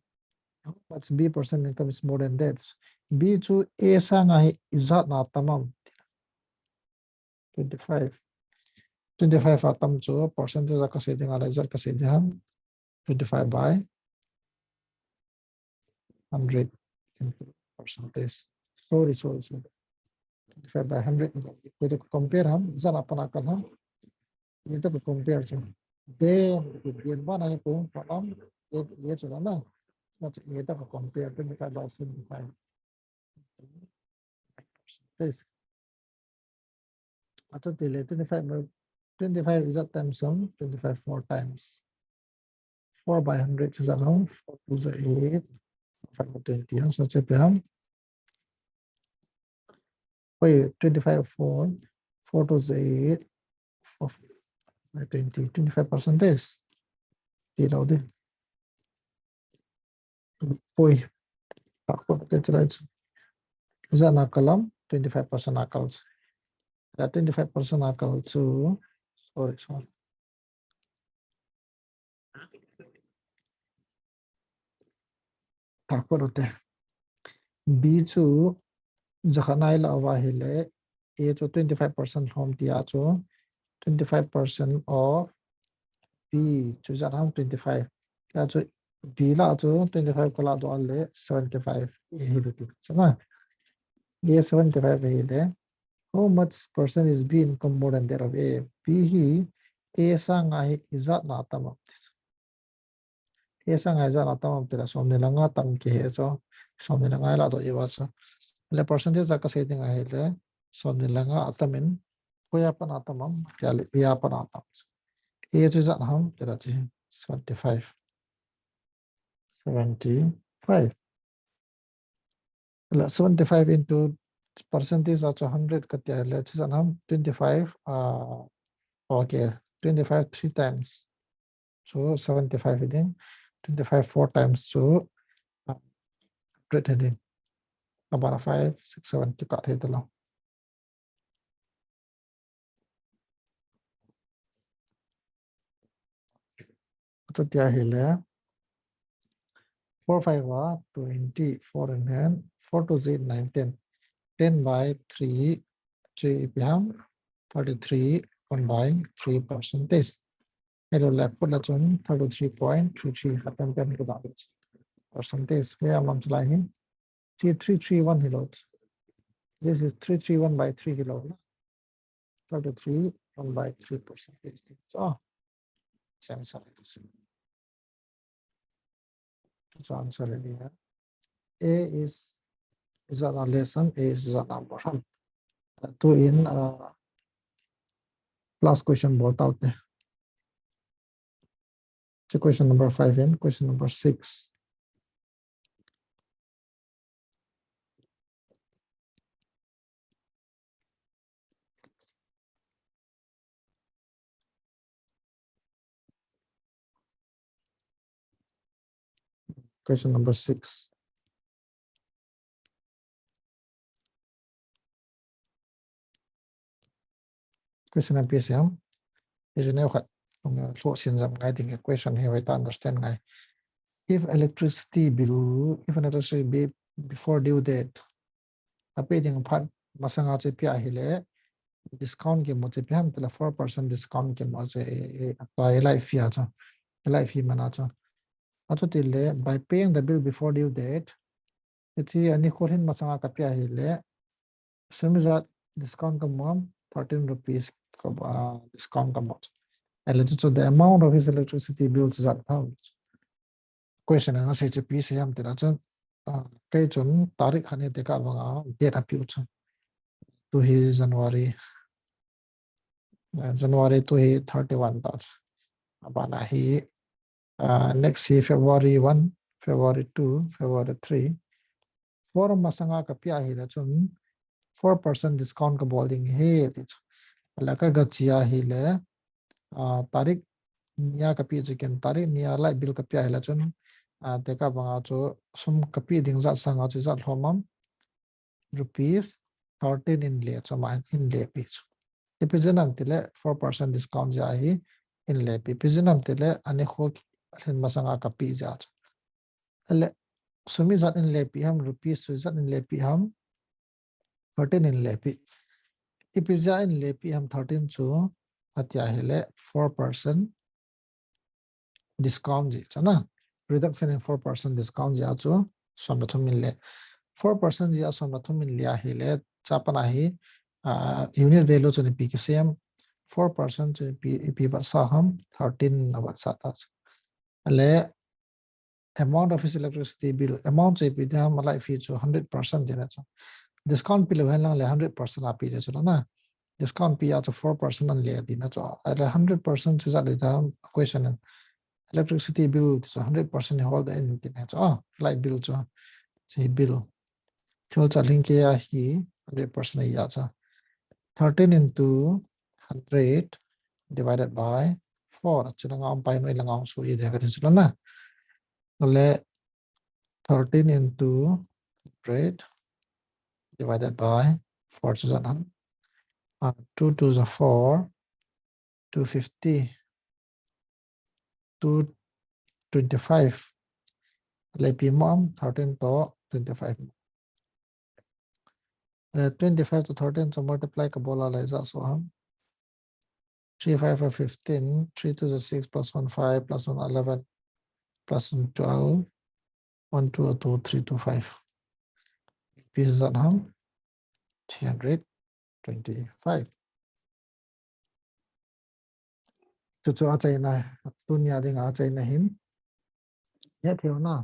how much B percent income is more than that? B chu A sanga hi ijat na tam am? Twenty five. Twenty five a tam chu percentage a kasei ding a le ijat kasei ding ham? Twenty five by hundred into percentage. Sorry, sorry, sorry. Twenty five by hundred. Koi to compare ham, ijat a pat a kal ham? Ijat a compare chu. Then, ijat a pat a kal ham? Ijat a chu na. Ijat a compare twenty five by seventy five. Percentage. Achu tile twenty five, twenty five ijat times ham? Twenty five four times. Four by hundred chu ijat ham? Four two ja eight, five twenty ham, so chu ipi ham? Oi, twenty five four, four two ja eight, four by twenty, twenty five percentage. Ti lou ding. Oi, ta ko te chulai chu. Ijat a kal ham? Twenty five percent a kal chu. Ijat twenty five percent a kal chu. Sorry, sorry. Ta ko te. B chu jakhat a ila uva ahile, A chu twenty five percent lhom tia chu, twenty five percent of B chu ijat ham? Twenty five. Tia chu B lah chu twenty five kala doh le seventy five A hi ti chu na. A seventy five ahile, how much percent is B income more than that of A? B hi A sanga hi ijat na tam am? A sanga ijat na tam am tile somni le nga tam kihe chu. Somni le nga ila doh uva chu. Le percentage a kasei ding ahile, somni le nga a tam in, koi a pat a tam am? Tia le A a pat a tam chu. A chu ijat ham? Tile chu seventy five. Seventy five. Ila seventy five into percentage a chu hundred kati ahile, chu ijat ham? Twenty five, ah, okay, twenty five three times. So seventy five hi ding, twenty five four times chu, ah, hundred hi ding. Abana five, six, seven ti kah thei talou. Achu tia ahile, four five a twenty, four in hand, four two ja eight, nine, ten. Ten by three, chu ipi ham? Thirty three, one by three percentage. Helou le put le chun thirty three point three three khat pen pen kida. Percentage. Hia mam chu lai hi. Three three three one hilou. This is three three one by three hilou. Thirty three, one by three percentage. So, same side. So answer is here. A is, is an lesson, A is a number. Two in, uh, last question bol tau te. Chu question number five and question number six. Question number six. Question a pi siam. Question a khat. Lhoh sin jam ngai ding question hi, hoi ta understand ngai. If electricity bill, if an electricity bill before due date, a pe ding phat masanga chu ipi ahile, discount kimu chu ipi ham tile four percent discount kimu chu, e, e, a tua e light fee a chu, e light fee mana chu. Achu tile, by paying the bill before due date, hiche ani kholhin masanga ka pe ahile, sum ijat discount kamu am? Thirteen rupees ka, ah, discount kamu. Ahile chu, chu the amount of his electricity bill chu ijat ham? Question ana sei chu ipi sei ham tile chun, ah, kei chun tarik khat ni tekah vanga date apiu chu. Tu hi January. Ah, January tu hi thirty one ta chu. Abana hi, ah, next hi February one, February two, February three. Four masanga ka pe ahile chun four percent discount ka bol ding ahi ti chu. Ahile ka gache ahile, ah, tarik nia ka pe chu ken, tarik nia light bill ka pe ahile chun, ah, tekah vanga chu sum ka pe ding ijat sanga chu ijat lhom am? Rupees thirteen in le chu, ama in le pe chu. Ipi jeh ham itile four percent discount jeh a hi in lepi. Ipi jeh ham itile ani kho lhin masanga kapi jeh a chu. Ahile, sum ijat in lepi ham, rupees sum ijat in lepi ham, thirteen in lepi. Ipi jeh a in lepi ham thirteen chu, ati ahile four percent discount jeh chu na. Reduction in four percent discount jeh a chu som le thum in le. Four percent jeh a som le thum in le ahile, chapang a hi, ah, unit value chu ipi kisei ham, four percent chu ipi, ipi vetsah ham, thirteen avetsah ta chu. Ahile, amount of his electricity bill, amount chu ipi ding ham, a light fee chu hundred percent tina chu. Discount pe lou hen lang le hundred percent a pe le chu na. Discount pe a chu four percent an le tina chu. Ahile hundred percent chu ijat le ding ham, question in. Electricity bill chu hundred percent holder in tina chu. Ah, light bill chu. Chu bill. Thil chu alhing kei a hi hundred percent ahi a chu. Thirteen into hundred divided by four. Chu langa um pai, noi langa um sui de kati chu na. Ahile thirteen into hundred divided by four chu ijat ham. Uh, two twos are four, two fifty, two twenty-five. Lepi mo ham, thirteen to twenty-five. Uh, twenty-five to thirteen chu multiply kabol a le ijat so ham. Three five are fifteen, three twos are six, plus one five, plus one eleven, plus one twelve, one two two, three two five. Ipi jeh ham, three hundred twenty-five. Chu chu achaina, tunia dinga achaina hin. Hetthei u na.